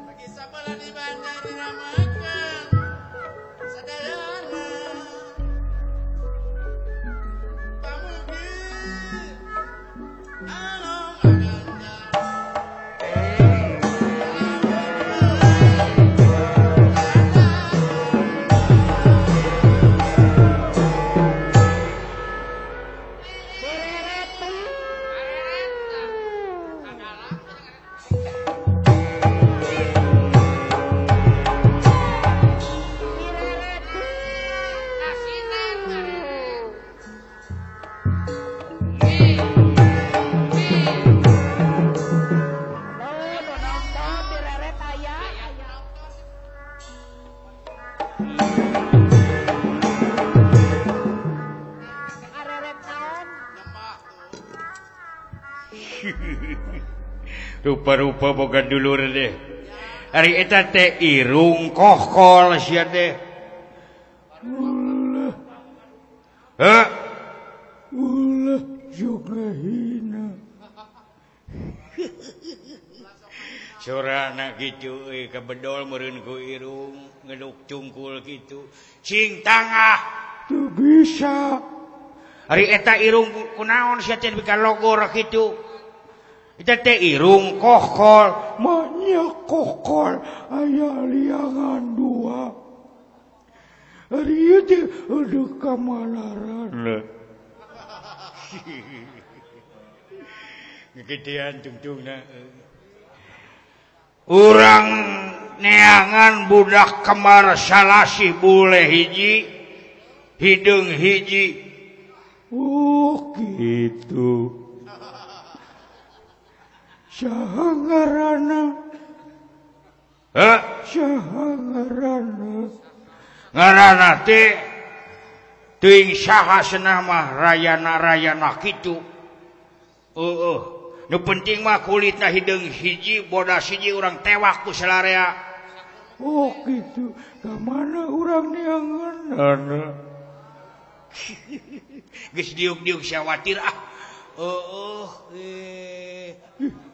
Bagi sabelah di Banjar diramakeun sadayana. Pamugi along aganda. Rupa-rupa boga dulur deh. Ari eta teh irung kohkol sia teh. Ulah. Heh. Ulah juga hina. Sorana kitu euy kabedol meureun ku irung ngeduk cungkul kitu. Cing tangah teu bisa. Ari eta irung kunaon sia teh bika logor kitu. Eta teh irung kohkol, maknya kohkol aya liangan dua. Ari ieu teh Aduh kamalaran. Gegedean tungtungna. Urang neangan budak kembar salasih bule hiji, hideung hiji. Oh gitu. Saha ngaranna? Hah? Saha ngaranna? Ngaranna teh teuing saha cenah mah rayana-rayana kitu. Heueuh, nu penting mah kulitna hideung hiji, bodas hiji urang tewak ku salarea. Oh gitu. Ka mana urang neanganna? Geus diuk-diuk sawatir ah. Heueuh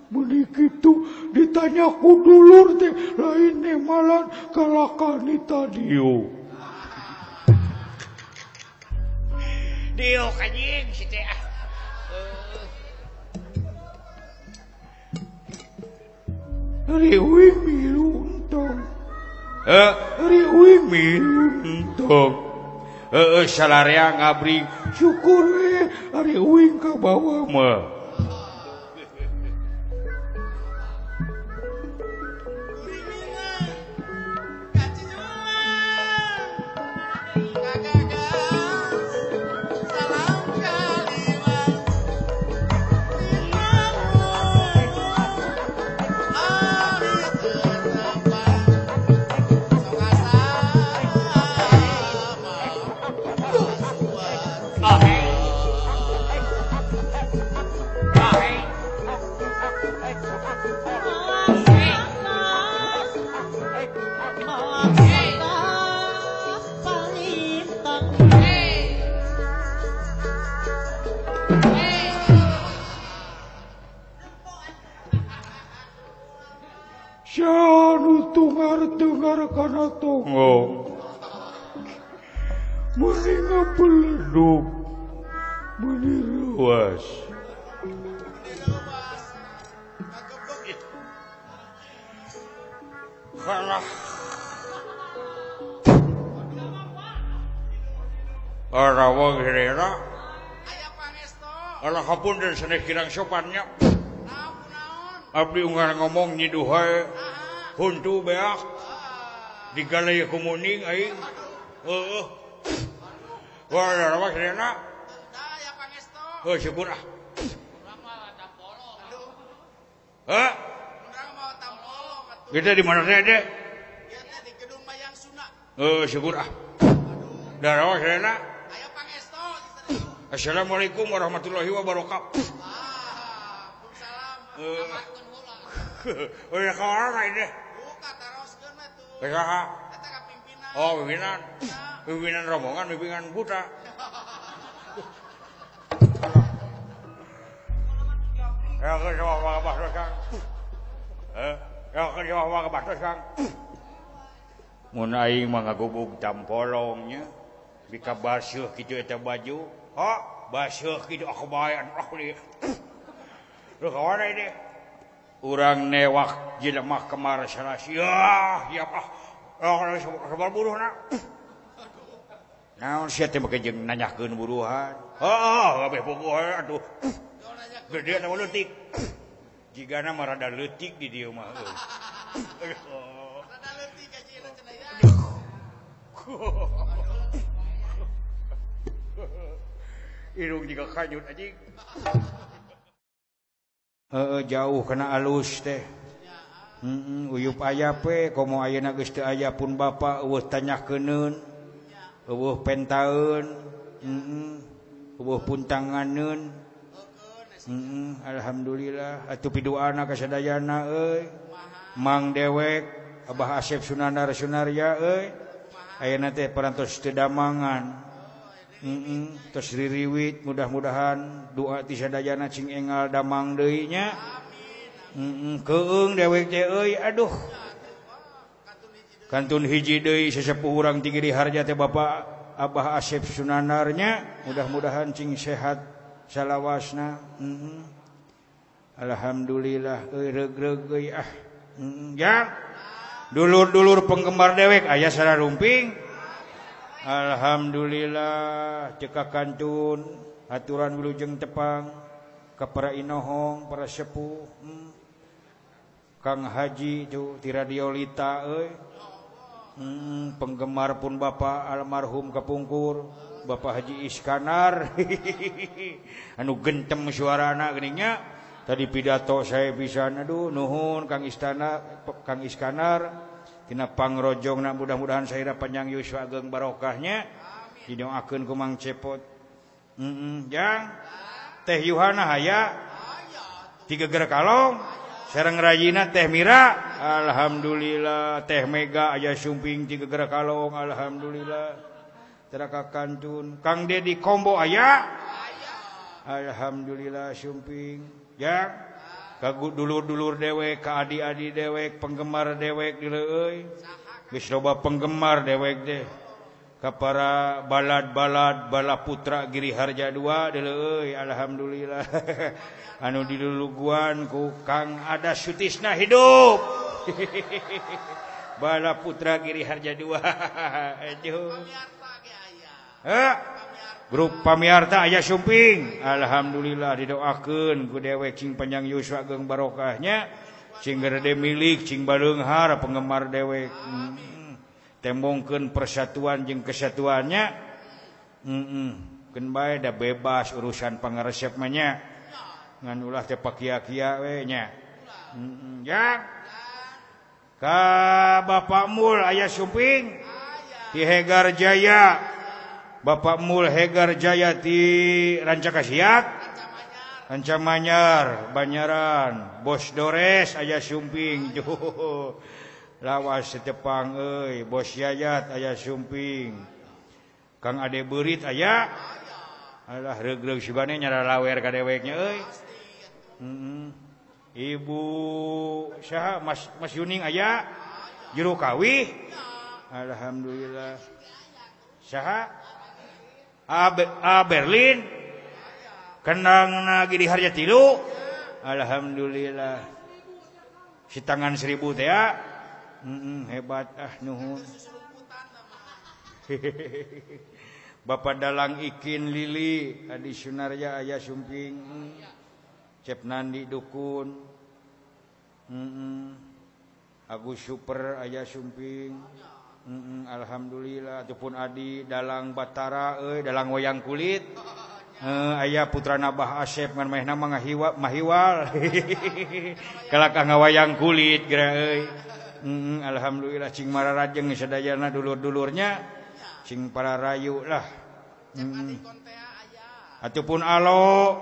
Meni kitu ditanya ku dulur teh lain nemalan kalakani tadieu. Diuk anjing si teh ah. Ari uing milu entong. Heuh, ari uing milu entong. Heueuh salarea ngabring. Syukur we ari uing ka bawa mah. Tungar-tungar kana tonggong. Meni ngabeleduk, meni reuas. Kalah. Arawa gerera. Alah hapunten sanes kirang sopannya. Abdi unggal ngomong nyiduh huntu beak digalai ku muning aing. Heueuh. Wah, arawa gerera. Heuh syukur ah. Hah? Kita di mana teh, Dek? Di Gedung Mayang Sunda. Heuh syukur ah. Darawa gerera. Assalamualaikum warahmatullahi wabarakatuh. Waalaikumsalam. Udah kawan ini. Buka taroskeun mah tuh. Saha? Eta ka pimpinan. Oh, pimpinan. Pimpinan rombongan, pimpinan buta. Ya ke sawah ka Kang. Ya ke sawah ka Kang. Mun aing mah ngagubug tampolong nya. Bika baseuh kitu eta baju. Ha, baseuh kitu aku bae anu aku. Lu kawan ini. Urang newak jelema kemar salah ya ya ah sabar buruhna naon sia teh make jeung nanyakeun buruhan heuh kabeh puguh atuh gede na leutik jigana mah rada leutik di dieu mah rada leutik aja cenah ya. Irung jiga kajut anjing. Jauh kena alus teh. Uyup aya pe komo ayeuna geus teu aya pun bapa eueuh tanyakeuneun. Eueuh pentaeun. Eueuh puntanganeun. Alhamdulillah atuh piduana ka sadayana euy. Mang dewek Abah Asep Sunandar Sunarya euy. Ayeuna teh parantos teu damangan. Tos ririwit mudah-mudahan doa ti sadayana cing engal damang deui nya. Keung dewek teh euy aduh. Kantun hiji deui sesepuh urang ti Giri Harja teh Bapak Abah Asep Sunandarnya, mudah-mudahan cing sehat salawasna. Alhamdulillah euy reug-reug euy ah. Ya. Dulur-dulur penggemar dewek aya sararumping. Alhamdulillah ceka kantun aturan wilujeng tepang ka para inohong para sepuh Kang Haji tuh ti Radio Lita euy. Penggemar pun Bapak almarhum kapungkur Bapak Haji Iskandar anu gentem suarana geuning nya. Tadi pidato saya pisan aduh nuhun Kang Istana Kang Iskandar tina pangrojongna mudah-mudahan saira panjang yuswa ageng barokahnya didoakeun ku Mang Cepot. Jang Teh Yuhana haya tiga geger kalong sareng rajina Teh Mira alhamdulillah Teh Mega aya sumping tiga geger kalong alhamdulillah teraka kantun Kang Dedi Kombo aya alhamdulillah sumping. Ya, kagu dulur-dulur dewek, ka adi-adi dewek, penggemar dewek di leuy. Geus loba penggemar dewek deh. Ka para balad-balad bala putra Giri Harja 2 di leuy, alhamdulillah. Anu diluluguan ku Kang Ada Sutisna hidup. Bala putra Giri Harja 2. Aduh. Heh. Grup Pamiarta aya sumping alhamdulillah didoakeun ku dewek cing panjang yuswa ageng barokahnya cing gede milik cing baleunghar penggemar dewek tembongkeun persatuan jeung kesatuannya keun bae da bebas urusan pangaresep mah nya ngan ulah teh pakia-kia we nya ya ka Bapak Mul aya sumping di Hegar Jaya Bapak Mul Hegar Jaya ti Rancakasiat Rancamanyar Banyaran Bos Dores aya sumping tuh lawas setepang euy Bos Yayat aya sumping Kang Ade Beurit aya alah reugreug sibane nyaralawer ka deweknya euy Ibu saha Mas Yuning aya juru kawih alhamdulillah saha A Berlin kendangna Giri Harja 3 alhamdulillah si tangan 1000 teh ya hebat ah nuhun Bapak Dalang Ikin Lili Adi Sunarya aya sumping Cep Nandi Dukun Agus Super aya sumping alhamdulillah ataupun Adi Dalang Batara euy dalang wayang kulit aya putrana Bah Asep ngan manehna mah mahiwal kalakah ngawayang kulit geura euy alhamdulillah cing mararajeng sadayana dulur-dulurnya cing pararayu lah ataupun alo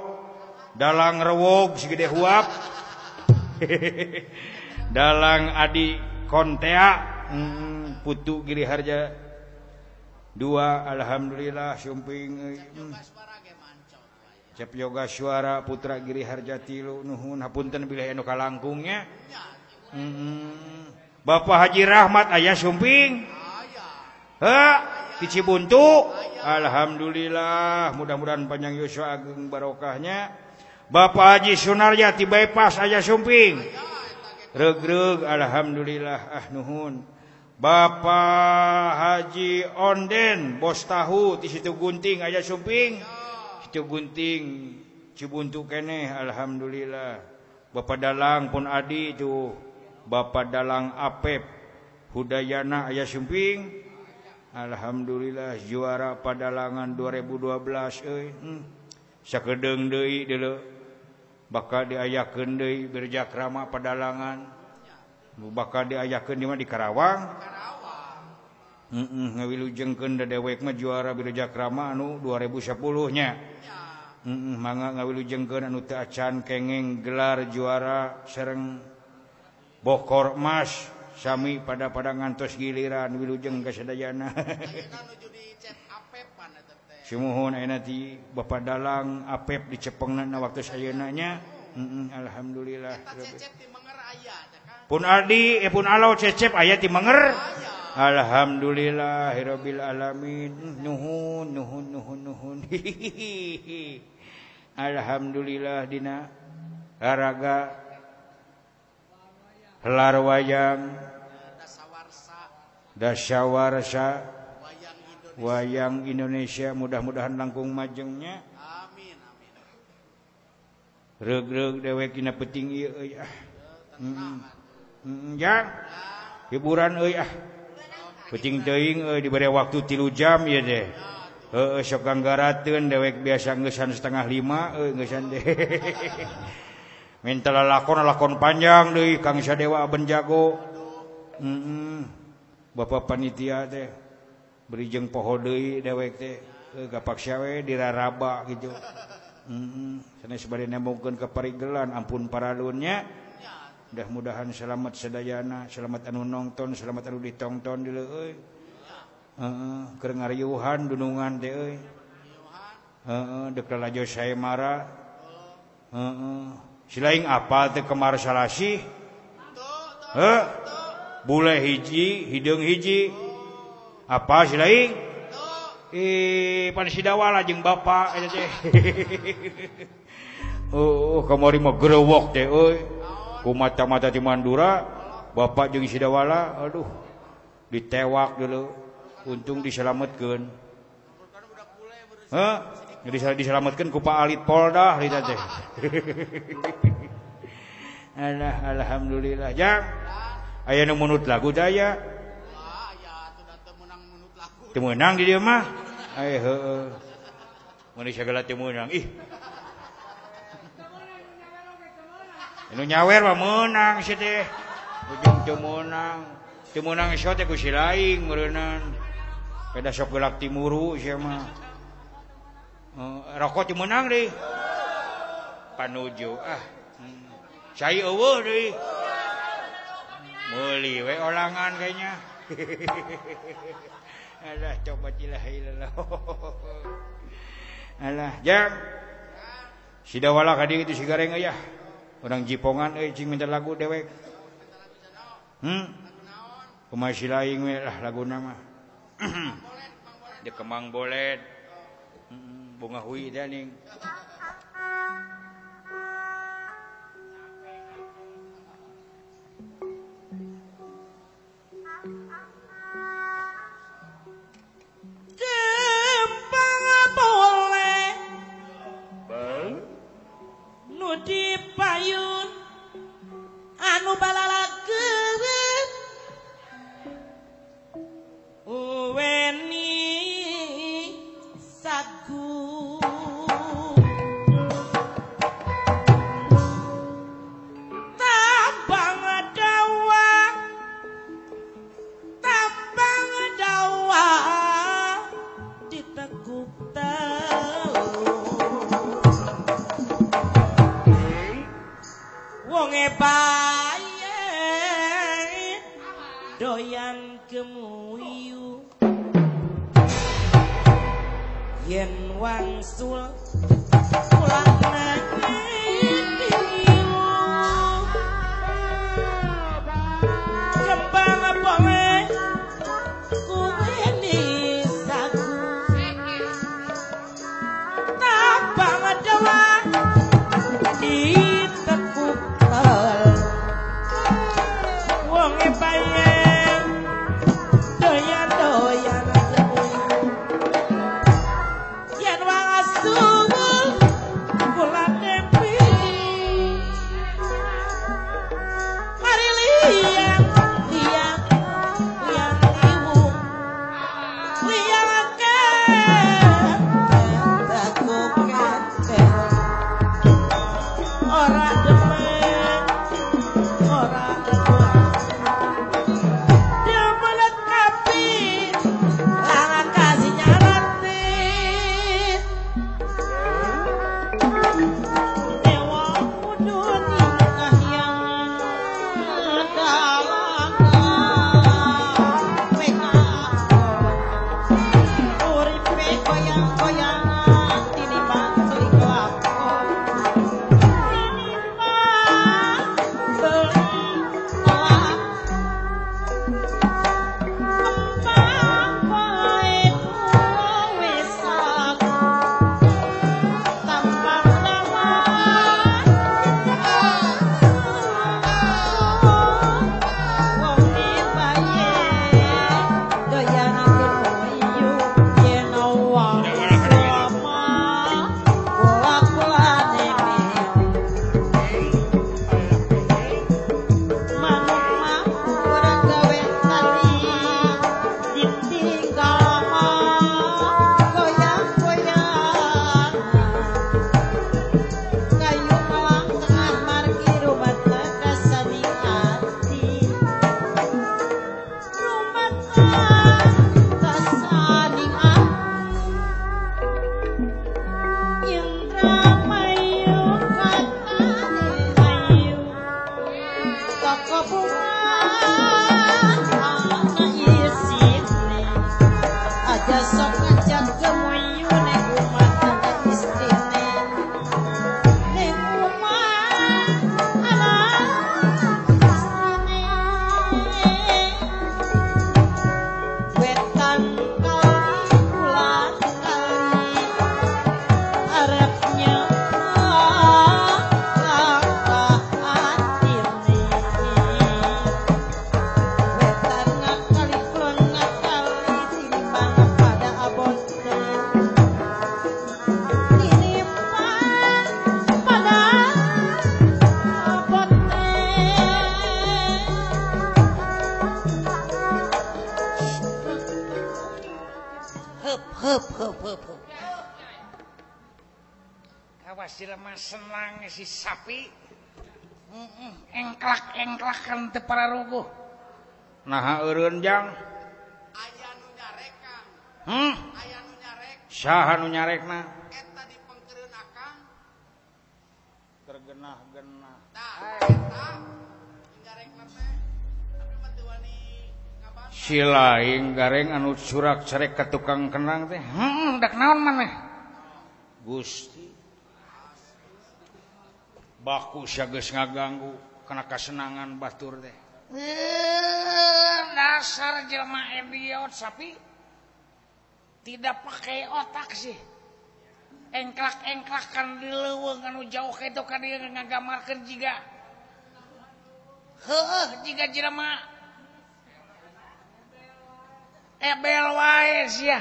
dalang rewog segede huap dalang Adi Kontea Putu Giri Harja 2 alhamdulillah sumping Cep Yoga Suara Putra Giri Harja 3 nuhun hapunten bilih anu kalangkungnya Bapak Haji Rahmat aya sumping heuh di Cibuntu alhamdulillah mudah-mudahan panjang yuswa ageng barokahnya Bapak Haji Sunarya ti Bypass aya sumping reug-reug alhamdulillah ah nuhun Bapak Haji Onden bos tahu di situ Gunting aya sumping situ Gunting Cibuntu keneh alhamdulillah Bapak Dalang pun Adi tuh Bapak Dalang Apep Hudayana aya sumping alhamdulillah juara padalangan 2012 euy sakedeung deui deuleu bakal diayakeun deui Birjakrama padalangan bakal diayakeun di mah di Karawang. Ngawilujengkeun da dewek mah juara Birjakrama anu 2010 nya. Mangga ngawilujengkeun anu teu acan kengeng gelar juara sareng bokor emas sami pada ngantos giliran wilujeng ka sadayana. Sumuhun ayeuna ti Bapak Dalang Apep dicepengna na waktu ayeuna nya. Alhamdulillah. Pun Adi pun alo Cecep aya ti Menger. Alhamdulillahirabbil alamin. Nuhun nuhun nuhun nuhun. Alhamdulillah dina garaga helar wayang dasawarsa Wayang Indonesia mudah-mudahan langkung majengnya. Amin amin. Reug-reug dewek dina peuting ieu euy ah. Jang. Hiburan euy ah. Peuting teuing euy dibere waktu 3 jam ieu teh. Heueuh sok ganggarateun dewek biasa ngeusan 4:30 euy ngeusan teh. Minta lalakon panjang deui Kang Sadewa Aben Jago. Bapak panitia teh beri jeung poho deui dewek teh gapaksa we diraraba gitu. Sanes bade nembongkeun ka parigelan ampun paralunnya. Mudah-mudahan selamat sadayana, selamat anu nongton, selamat anu ditongton deuleu euy. Heeh, keur ngariuhan dunungan teh euy. Heeh, deuk lalajo saemara. Heeh. Silaing apal teh kemar salasih? Heuh. Bule hiji, hideung hiji. Apa silaing? Pan sidawala jeung bapak eta teh. Oh, kamari mah gerewok teh euy. Ku mata-mata di Mandura, bapak jeung sidawala aduh ditewak dulu. Untung diselametkeun. Heuh, diselametkeun ku Pak Alit Polda harita teh. Alah, alhamdulillah. Jang, aya nu munut lagu daya. Teu meunang di dieu mah. Ai heueuh. Mun sagala teu meunang ih. Anu nyawer mah meunang sia teh. Ujung teu meunang. Teu meunang sia teh ku si laing meureunnan. Peda sok gelak timuru sia mah. Rokok teu meunang deui. Panuju ah. Cai eueuh deui. Meuli we olangan kayaknya. Alah coba ilaha illallah. Alah jang. Sidawala ka dieu itu si gareng euy ah. Urang jipongan euy cing minta lagu dewek. Kumaha si laing we lah laguna mah. Di Kemang Bolet. Bunga hui teh ning. Di payun anu balalakeun weni sagu tambang dawa ditekuk telu wonge bae doyan gemuyu yen wangsul pulang nang kembang boleh kuweni sagu tambang dawa ditekuk wonge bae doyan-doyan yen wangsul kulane pilih mari liang liang liang ibu liang akeh tekuk kate ora demen ora dewa. Aja sok ngajak gemuyu ning omah anak istrine. Ning omah anak istrine. Wetan kali kulon kali arepnya langkah atine. Wetan ngakali kulon ngakali tinimbang pada abote. Tinimbang pada abote. Hup hup hup hup hup. Kawas jelema senang si sapi. Engklak-engklakan teu pararuguh. Naha eureun jang? Aya nu nyarek Kang. Aya nu nyarek. Saha nu nyarekna? Eta dipengkeureun akang. Tergenah-genah. Tah eta nu nyarekna teh tapi mah teu wani ngabantah. Si laing gareng anu curak carek ka tukang kendang teh. Dak naon maneh? Gusti. Baku sia geus ngaganggu kana kasenangan batur teh. Dasar jelema idiot sapi. Tidak pakai otak sih. Engklak-engklakan di leuweung anu jauh kitu ka dieu ngagamarkeun jiga. Heueuh jiga jelema ebel wae sia.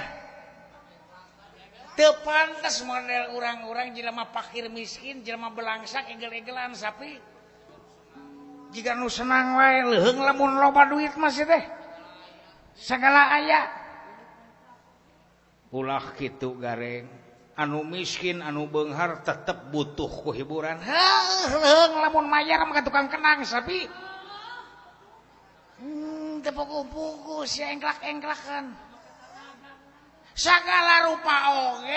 Teu pantes model urang-urang jelema fakir miskin, jelema belangsak egel-egelan sapi. Jiga nu senang wae leuheung lamun loba duit mah sia teh. Sagala aya. Ulah kitu gareng. Anu miskin anu beunghar tetep butuh ku hiburan. Heuh leuheung lamun mayar mah ka tukang kenang sapi. Teu puguh-puguh sia engklak-engklakan. Sagala rupa oge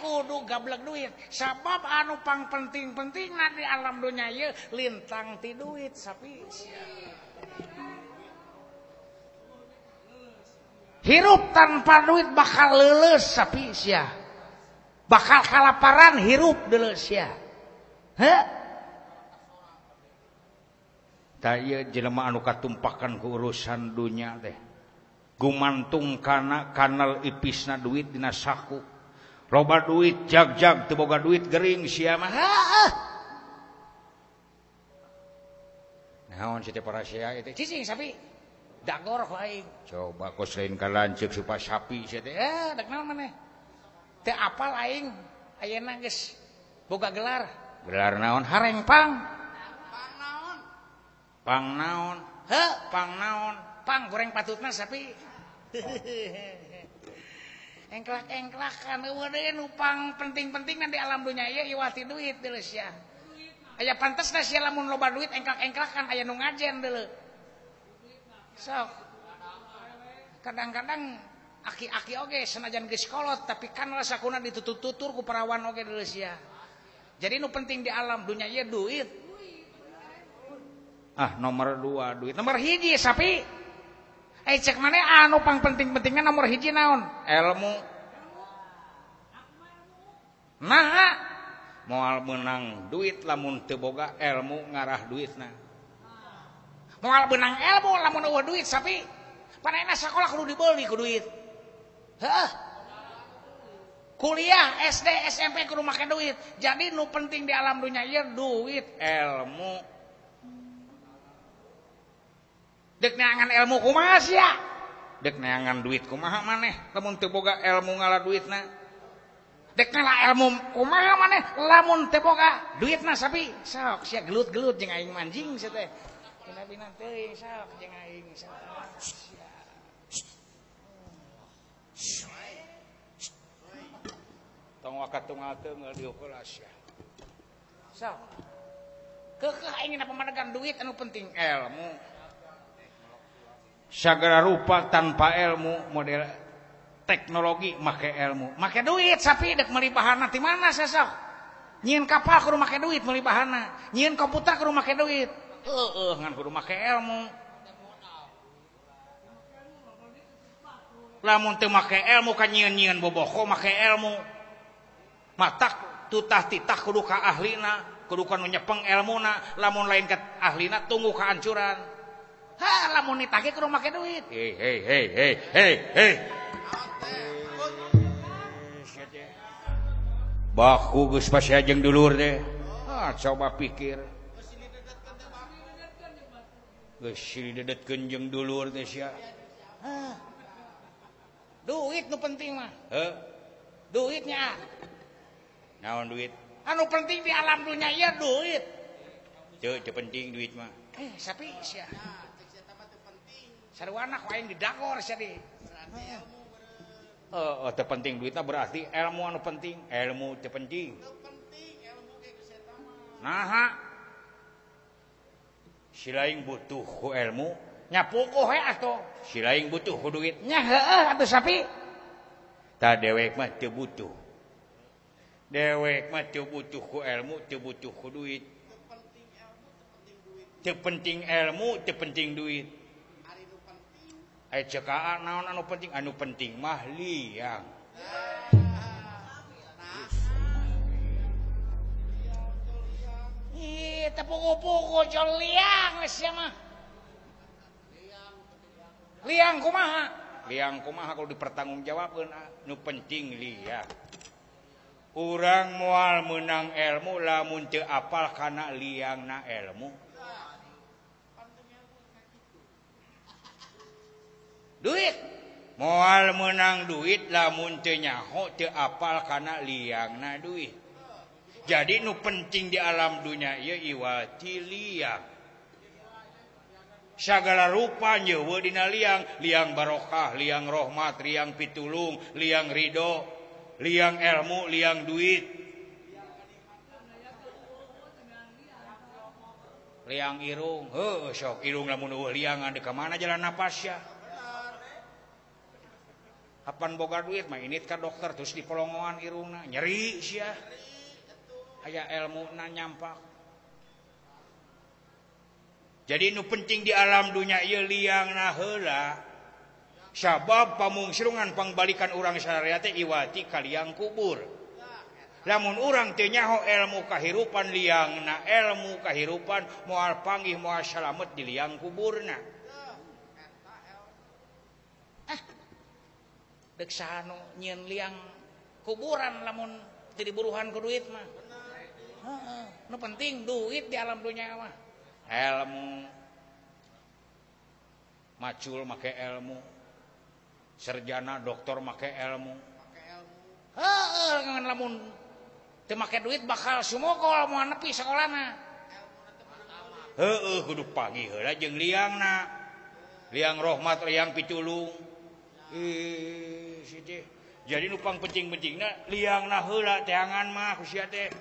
kudu gablek duit. Sabab anu pang penting-pentingna di alam dunya ieu lintang ti duit sapi. Hirup tanpa duit bakal leuleus sapi sia. Bakal kalaparan hirup deuleu sia. Heuh. Tah ieu jelema anu katumpakan ku urusan dunya teh. Gumantung kana kanal ipisna duit dina saku. Loba duit jag-jag teu boga duit gering sia mah. Heuh. Naon si teh parasia ieu teh? Cicing sapi. Dagor ku aing. Coba kos lain ka lanceuk supa sapi sia teh. Dek naon maneh? Teu apal aing ayeuna geus boga gelar. Gelar naon? Hareng pang. Pang naon? Pang naon? Heuh, pang naon? Pang goreng patutna sapi. Engklak-engklakan eueuh deui nu pang penting-pentingna di alam dunya ieu iwal ti duit deuleu sia. Aya pantesna sia lamun loba duit engklak-engklakan aya nu ngajen deuleu. Sok. Kadang-kadang aki-aki oge senajan geus kolot tapi kan sakuna ditutur-tutur ku parawan oge deuleu sia. Jadi nu penting di alam dunya ieu duit. Ah nomor 2 duit. Nomor hiji sapi. Cek maneh anu pang penting-pentingna nomor hiji naon? Ilmu. Naha moal meunang duit lamun teu boga ilmu ngarah duitna. Moal beunang ilmu lamun eueuh duit sapi. Panena sakola kudu dibeuli ku duit. Heuh. Kuliah SD SMP kudu make duit. Jadi nu penting di alam dunya ieu duit, ilmu. Dek neangan ilmu kumaha sia? Dek neangan duit kumaha maneh lamun teu boga ilmu ngala duitna. Dek ngala ilmu kumaha maneh lamun teu boga duitna sapi. Sok sia gelut-gelut jeung aing manjing sia teh. Bina-bina teuing sok jeung aing sok. Tong wakatungal teu diukur sia. Sok. Keukeuh aing dina pamadegan duit anu penting ilmu. Sagala rupa tanpa ilmu model teknologi make ilmu. Make duit sapi dek meuli bahanna ti mana sesok? Nyieun kapal kudu make duit meuli bahanna, nyieun komputer kudu make duit. Heueuh ngan kudu make ilmu. Lamun teu make ilmu ka nyieun-nyieun boboko make ilmu. Matak tutah titah kudu ka ahlina, kudu ka nu nyepeng ilmuna, lamun lain ka ahlina tunggu kehancuran. Ha, lamun nitah ge kudu make duit. Hei hei hei hei hei hei. Baku geus pasea jeung dulur teh. Ah, coba pikir. Geus silih dedetkeun jeung dulur teh sia. Hah. Duit nu penting mah. Heuh. Duitnya. Naon duit? Anu penting di alam dunia ieu duit. Teu teu penting duit mah. Sapi sia. Sarwana ku aing didagor sia di. Oh, teu penting duitna berarti ilmu anu penting, ilmu teu penting. Naha. Si lain butuh ku ilmu, nya pukuh we atuh. Si lain butuh ku duit. Nya heueuh atuh sapi. Tah dewek mah teu butuh. Dewek mah teu butuh ku ilmu, teu butuh ku duit. Teu penting ilmu, teu penting duit. Ai ceuk naon anu penting? Anu penting mah liang. Ih, teu puguh-puguh jol liang geus sia mah. Liang kumaha? Liang kumaha kalau dipertanggungjawabkeun nu penting liang. Urang moal meunang ilmu lamun teu apal kana liangna ilmu. Duit moal menang duit lamun teu nyaho teu apal kana liangna duit. Jadi nu penting di alam dunia ieu iwati liang. Sagala rupa nyewe dina liang, liang barokah, liang rahmat, liang pitulung, liang ridho, liang ilmu, liang duit. Liang irung, heuh sok irung lamun eueuh liangan di ka mana jalan napas ya. Apan boga duit mah init ka dokter terus dipolongoan irungna nyeri sia. Aya ilmuna nyampak. Jadi nu penting di alam dunia ieu liangna heula. Sabab pamungsrungan pangbalikan urang sararea teh iwati ka liang kubur. Lamun urang teu nyaho ilmu kahirupan liangna ilmu kahirupan moal panggih moal salamet di liang kuburna. Dek saha nu nyieun liang kuburan lamun teu diburuhan ku duit mah. Heeh, nu penting duit di alam dunia mah. Ilmu macul make ilmu, sarjana doktor make ilmu. Heeh, ngan lamun teu make duit bakal sumokol moal nepi sakolana. Heeh, kudu panggih heula jeung liangna. Liang rahmat, liang pitulung. Jadi nupang penting-pentingna liangna heula teangan mah ku sia teh.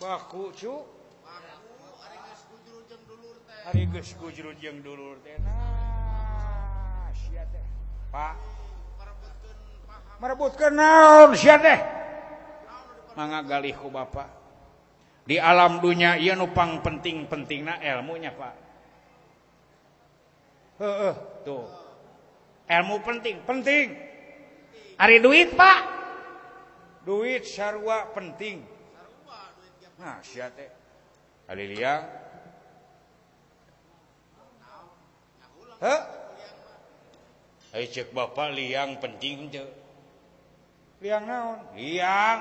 Baku cu. Ari geus gujrut jeung dulur teh. Nah, sia teh. Pak. Merebutkeun naon sia teh? Mangga galih ku bapak. Di alam dunia ieu nupang penting-pentingna ilmunya, Pak. Heeh, tuh. Ilmu penting, penting. Ari duit, Pak. Duit sarua penting. Nah, sia teh. Ari liang. Heuh. Ai ceuk bapak liang penting teu. Liang naon? Liang.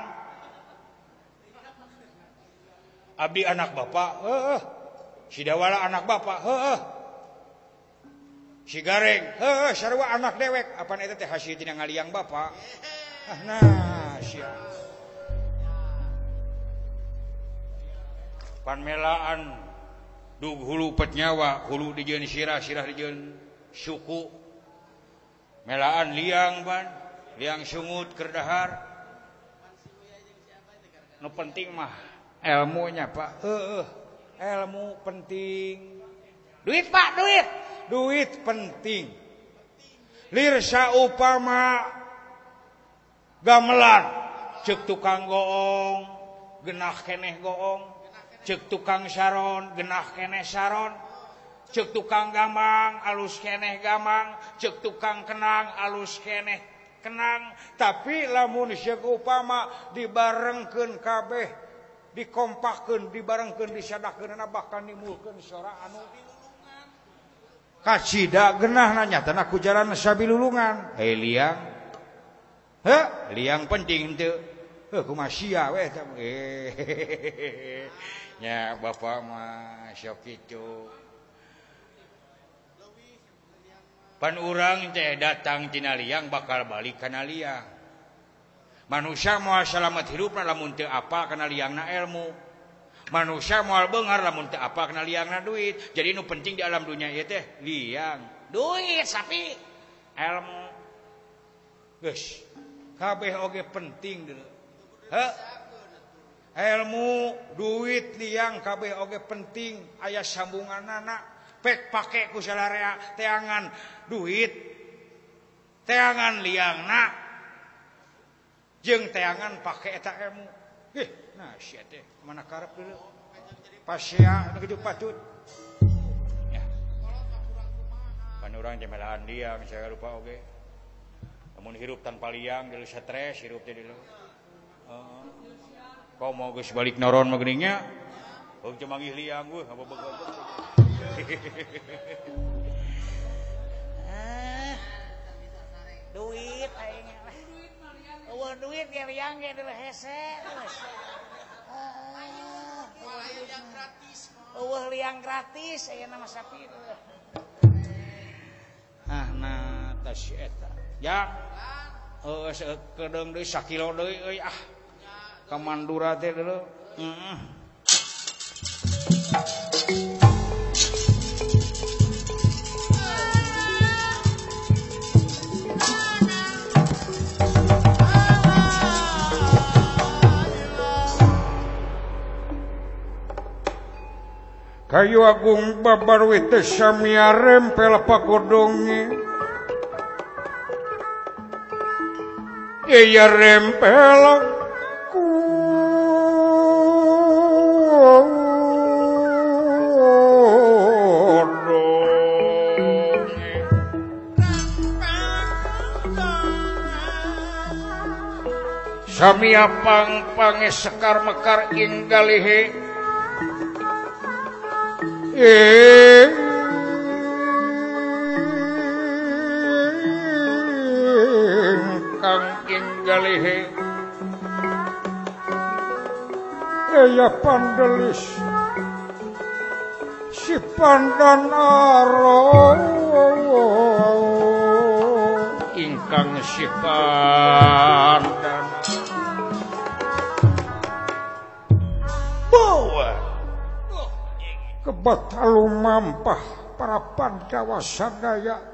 Abdi anak bapak, heuh. Si Dawala anak bapak, heuh. Si Gareng, heuh, sarua anak dewek. Apan eta teh hasil tina ngaliang bapak. Ah, nah, sia. Panmelaan dug hulu pet nyawa, hulu dijieun sirah, sirah dijieun suku. Melaan liang ban, liang sungut keur dahar. Nu penting mah ilmunya, Pak. Heueuh, ilmu penting. Duit, Pak, duit. Duit penting. Lir saupama gamelan ceuk tukang goong, genah keneh goong. Ceuk tukang saron, genah keneh saron. Cek tukang gamang alus keneh gamang, cek tukang kenang alus keneh kenang. Tapi lamun seuk upama dibarengkeun kabeh, dikompakkeun, dibarengkeun, disadakeunana bahkan nimulkeun sora anu kacida geunahna nyatana ku jalan sabilulungan. Hei liang, heh liang penting teu, heuh kumaha sia we eta. Nya bapak mah sok kitu. Pan urang teh datang tina liang bakal balik kana liang. Manusia moal salamet hirupna lamun teu apal kana liangna ilmu. Manusia moal beunghar lamun teu apal kana liangna duit. Jadi nu penting di alam dunia ieu teh liang, duit, sapi, ilmu. Geus, kabeh oge penting deuleu. Heuh. Ilmu, duit, liang kabeh oge penting, aya sambunganana. Pek pake ku salarea teangan duit, teangan liangna, jeung teangan pake eta ilmu. Ih, nah sia teh mana karep deuleu. Pasea nu kitu patut. Ya. Pan urang teh melahan liang saya lupa oge. Lamun hirup tanpa liang deuleu stres hirup teh deuleu. Heeh. Komo geus balik noron mah geuning nya. Heuh teu manggih liang eueuh apa begogo. Duit aing mah. Eueuh duit ge liang ge deuleu hese. Eueuh liang gratis ayeuna mah sapi. Ah nah tas si eta. Ya. Heuh kedeung deui sakilo deui euy ah. Ka Mandura teh deuleu. Heeh. Kayu agung babarwi teh samia rempel pagodonge. Iya rempel kodonge. Samia pang-pange sekar mekar inggalihe. Ingkang inggalihe eya pandelis si pandan aro ingkang si pandan bawa kebatalu mampah para Pandawa sadaya